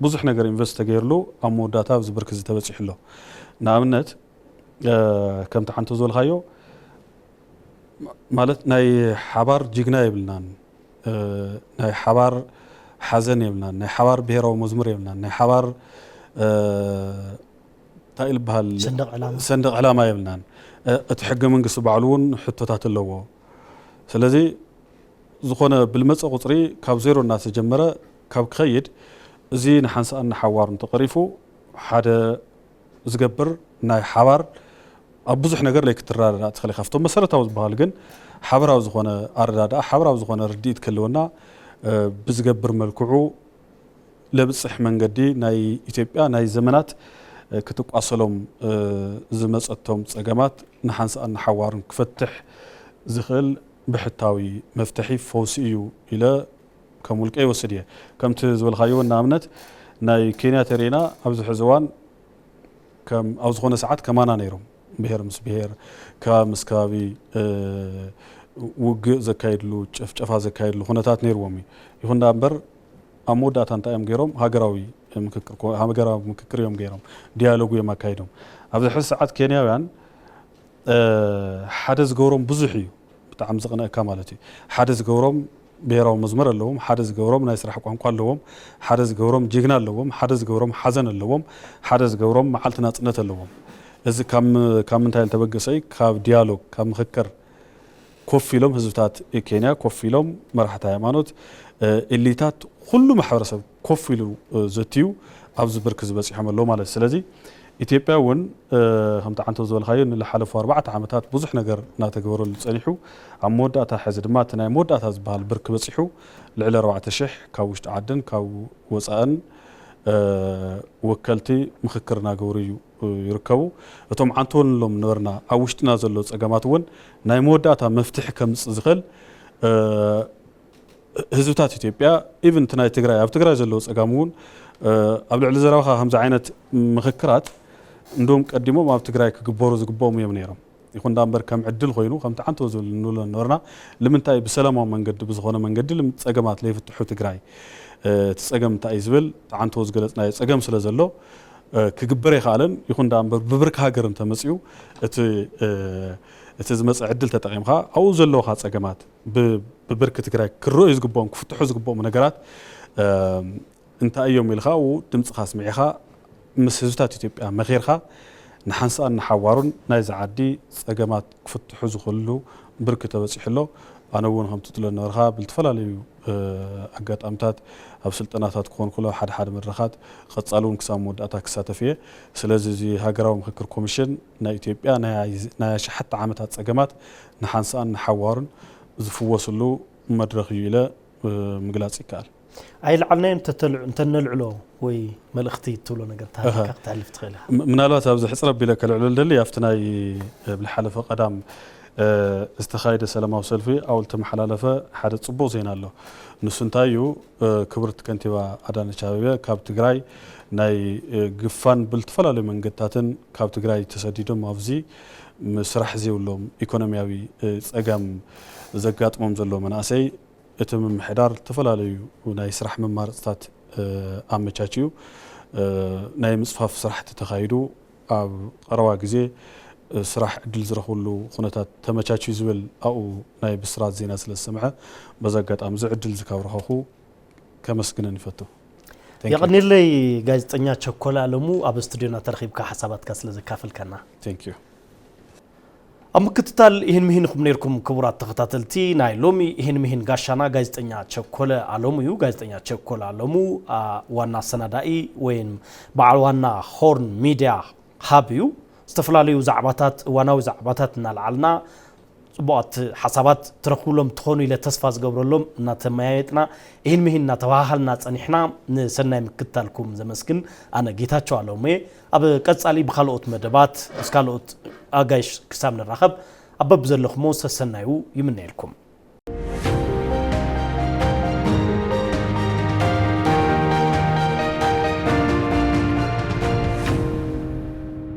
ብዙሕ ነገር ኢንቨስት ተገይርሉ ኣብ መወዳእታ ኣብዚ ብርክ እዚ ተበፂሑ ኣሎ። ንኣብነት ከምቲ ሓንቶ ዝበልካዮ ማለት ናይ ሓባር ጅግና የብልናን፣ ናይ ሓባር ሓዘን የብልናን፣ ናይ ሓባር ብሄራዊ መዝሙር የብልናን፣ ናይ ሓባር እንታይ ይበሃል ሰንደቕ ዕላማ የብልናን። እቲ ሕገ መንግስቲ ባዕሉ እውን ሕቶታት ኣለዎ። ስለዚ ዝኾነ ብልመፀ ቁፅሪ ካብ ዜሮ እናተጀመረ ካብ ክኸይድ፣ እዚ ንሓንሳእን ንሓዋሩን ተቐሪፉ ሓደ ዝገብር ናይ ሓባር ኣብ ብዙሕ ነገር ለይክትረዳዳእ ትኽእል ኢኻ። ካብቶም መሰረታዊ ዝበሃሉ ግን ሓበራዊ ዝኾነ ኣረዳድኣ፣ ሓበራዊ ዝኾነ ርድኢት ክህልወና ብዝገብር መልክዑ ለብፅሕ መንገዲ ናይ ኢትዮጵያ ናይ ዘመናት ክትቋሰሎም ዝመፀቶም ፀገማት ንሓንሳእን ንሓዋሩን ክፈትሕ ዝኽእል ብሕታዊ መፍትሒ ፈውሲ እዩ ኢለ ከም ውልቀ ይወስድ እየ። ከምቲ ዝበልካዮ ንኣብነት ናይ ኬንያ ተሪእና ኣብዚ ሕዚ እዋን ከም ኣብ ዝኾነ ሰዓት ከማና ነይሮም ብሄር ምስ ብሄር ከባቢ ምስ ከባቢ ውግእ ዘካይድሉ ጨፍጨፋ ዘካይድሉ ኩነታት ነይርዎም እዩ። ይኹን ዳ እምበር ኣብ መወዳእታ እንታይ እዮም ገይሮም? ሃገራዊ ምክክር ኮ- ሃገራዊ ምክክር እዮም ገይሮም፣ ዲያሎጉ እዮም ኣካይዶም። ኣብዚ ሕዚ ሰዓት ኬንያውያን ሓደ ዝገብሮም ብዙሕ እዩ፣ ብጣዕሚ ዝቕነአካ ማለት እዩ። ሓደ ዝገብሮም ብሄራዊ መዝሙር ኣለዎም፣ ሓደ ዝገብሮም ናይ ስራሕ ቋንቋ ኣለዎም፣ ሓደ ዝገብሮም ጅግና ኣለዎም፣ ሓደ ዝገብሮም ሓዘን ኣለዎም፣ ሓደ ዝገብሮም መዓልቲ ናፅነት ኣለዎም። እዚ ካብ ም- ካብ ምንታይ ዝተበገሰ እዩ? ካብ ዲያሎግ፣ ካብ ምክክር ኮፍ ኢሎም ህዝብታት ኬንያ ኮፍ ኢሎም መራሕቲ ሃይማኖት፣ ኤሊታት፣ ኩሉ ማሕበረሰብ ኮፍ ኢሉ ዘትዩ ኣብዚ ብርክ ዝበፂሖም ኣለዉ ማለት እዩ። ስለዚ ኢትዮጵያ እውን ከምቲ ዓንቶ ዝበልካዮ ንዝሓለፉ ኣርባዕተ ዓመታት ብዙሕ ነገር እናተገበረሉ ፀኒሑ ኣብ መወዳእታ ሕዚ ድማ እቲ ናይ መወዳእታ ዝበሃል ብርክ በፂሑ ልዕሊ ኣርባዕተ ሽሕ ካብ ውሽጢ ዓድን ካብ ወፃእን ወከልቲ ምክክር እናገበሩ እዩ ይርከቡ። እቶም ዓንቶ ንብሎም ነበርና ኣብ ውሽጥና ዘሎ ፀገማት እውን ናይ መወዳእታ መፍትሒ ከምፅእ ዝኽእል ህዝብታት ኢትዮጵያ ኢቭን እቲ ናይ ትግራይ ኣብ ትግራይ ዘለዎ ፀጋም እውን ኣብ ልዕሊ ዘረባኻ ከምዚ ዓይነት ምክክራት እንዶም ቀዲሞም ኣብ ትግራይ ክግበሩ ዝግብኦም እዮም ነይሮም። ይኹን ዳ እምበር ከም ዕድል ኮይኑ ከምቲ ዓንቶ ዝብል ንብሎ ነበርና። ልምንታይ ብሰላማዊ መንገዲ ብዝኾነ መንገዲ ልም- ፀገማት ለይፍትሑ ትግራይ እቲ ፀገም እንታይ እዩ ዝብል ዓንቶ ዝገለፅናዮ ፀገም ስለ ዘሎ ክግበር ኣይከኣለን። ይኹን ዳ እምበር ብብርኪ ሃገር እንተመፅኡ እቲ እቲ ዝመፀ ዕድል ተጠቒምካ ኣብኡ ዘለውካ ፀገማት ብብርኪ ትግራይ ክረኣዩ ዝግብኦም ክፍትሑ ዝግብኦም ነገራት እንታይ እዮም ኢልካ ኣብኡ ድምፅኻ ኣስሚዕኻ ምስ ህዝብታት ኢትዮጵያ መኺርካ ንሓንሳእን ንሓዋሩን ናይዚ ዓዲ ፀገማት ክፍትሑ ዝኽእሉ ብርኪ ተበፂሑ ኣሎ። ኣነ እውን ከምቲ ትብሎ ነበርካ ብልተፈላለዩ ኣጋጣምታት ኣብ ስልጠናታት ክኾን ክሎ ሓደ ሓደ መድረኻት ቀፃሊ እውን ክሳብ መወዳእታ ክሳተፍ እየ። ስለዚ እዚ ሃገራዊ ምክክር ኮሚሽን ናይ ኢትዮጵያ ናይ ኣሽሓት ዓመታት ፀገማት ንሓንሳእን ንሓዋሩን ዝፍወስሉ መድረኽ እዩ ኢለ ምግላፅ ይከኣል። ኣይልዓልናዮ እንተተልዑ- እንተነልዕሎ ወይ መልእኽቲ ትብሎ ነገር ተሃልካ ክትሃልፍ ትኽእል ኢኻ። ም- ምናልባት ኣብዚ ሕፅር ኣቢለ ከልዕሎ ልደሊ ኣብቲ ናይ ብዝሓለፈ ቀዳም ዝተኻየደ ሰላማዊ ሰልፊ ኣብኡ ዝተመሓላለፈ ሓደ ፅቡቕ ዜና ኣሎ። ንሱ እንታይ እዩ? ክብርቲ ከንቲባ ኣዳነች ኣቤቤ ካብ ትግራይ ናይ ግፋን ብልተፈላለዩ መንገድታትን ካብ ትግራይ ተሰዲዶም ኣብዚ ስራሕ ዘይብሎም ኢኮኖሚያዊ ፀገም ዘጋጥሞም ዘሎ መናእሰይ እቲ ምምሕዳር ዝተፈላለዩ ናይ ስራሕ መማረፅታት ኣመቻችዩ ናይ ምፅፋፍ ስራሕቲ ተኻይዱ ኣብ ቀረባ ግዜ ስራሕ ዕድል ዝረኽብሉ ኩነታት ተመቻችዩ ዝብል ኣብኡ ናይ ብስራት ዜና ስለ ዝሰምዐ በዚ ኣጋጣሚ እዚ ዕድል እዚ ካብ ረኸኹ ከመስግነን ይፈቱ። Thank you። የቐኒለይ ጋዜጠኛ ቸኮል ኣለሙ ኣብ ስቱዲዮና ተረኺብካ ሓሳባትካ ስለ ዘካፈልካና። Thank you። ኣብ ምክትታል ይህን ምሂን ኢኹም ነርኩም ክቡራት ተኸታተልቲ ናይ ሎሚ ይህን ምሂን ጋሻና ጋዜጠኛ ቸኮለ ኣለሙ እዩ። ጋዜጠኛ ቸኮለ ኣለሙ ዋና ኣሰናዳኢ ወይም በዓል ዋና ሆርን ሚድያ ሃብ እዩ። ዝተፈላለዩ ዛዕባታት፣ እዋናዊ ዛዕባታት እናልዓልና፣ ጽቡቓት ሓሳባት ትረኽብሎም ትኾኑ ኢለ ተስፋ ዝገብረሎም እናተመያየጥና፣ ኢሂን ምሂን እናተባሃሃልና ጸኒሕና፣ ንሰናይ ምክትታልኩም ዘመስግን ኣነ ጌታቸው ኣለሙ እየ። ኣብ ቀጻሊ ብኻልኦት መደባት ምስ ካልኦት ኣጋይሽ ክሳብ ንራኸብ፣ ኣብ በብዘለኹሞ ሰሰናዩ ይምነየልኩም።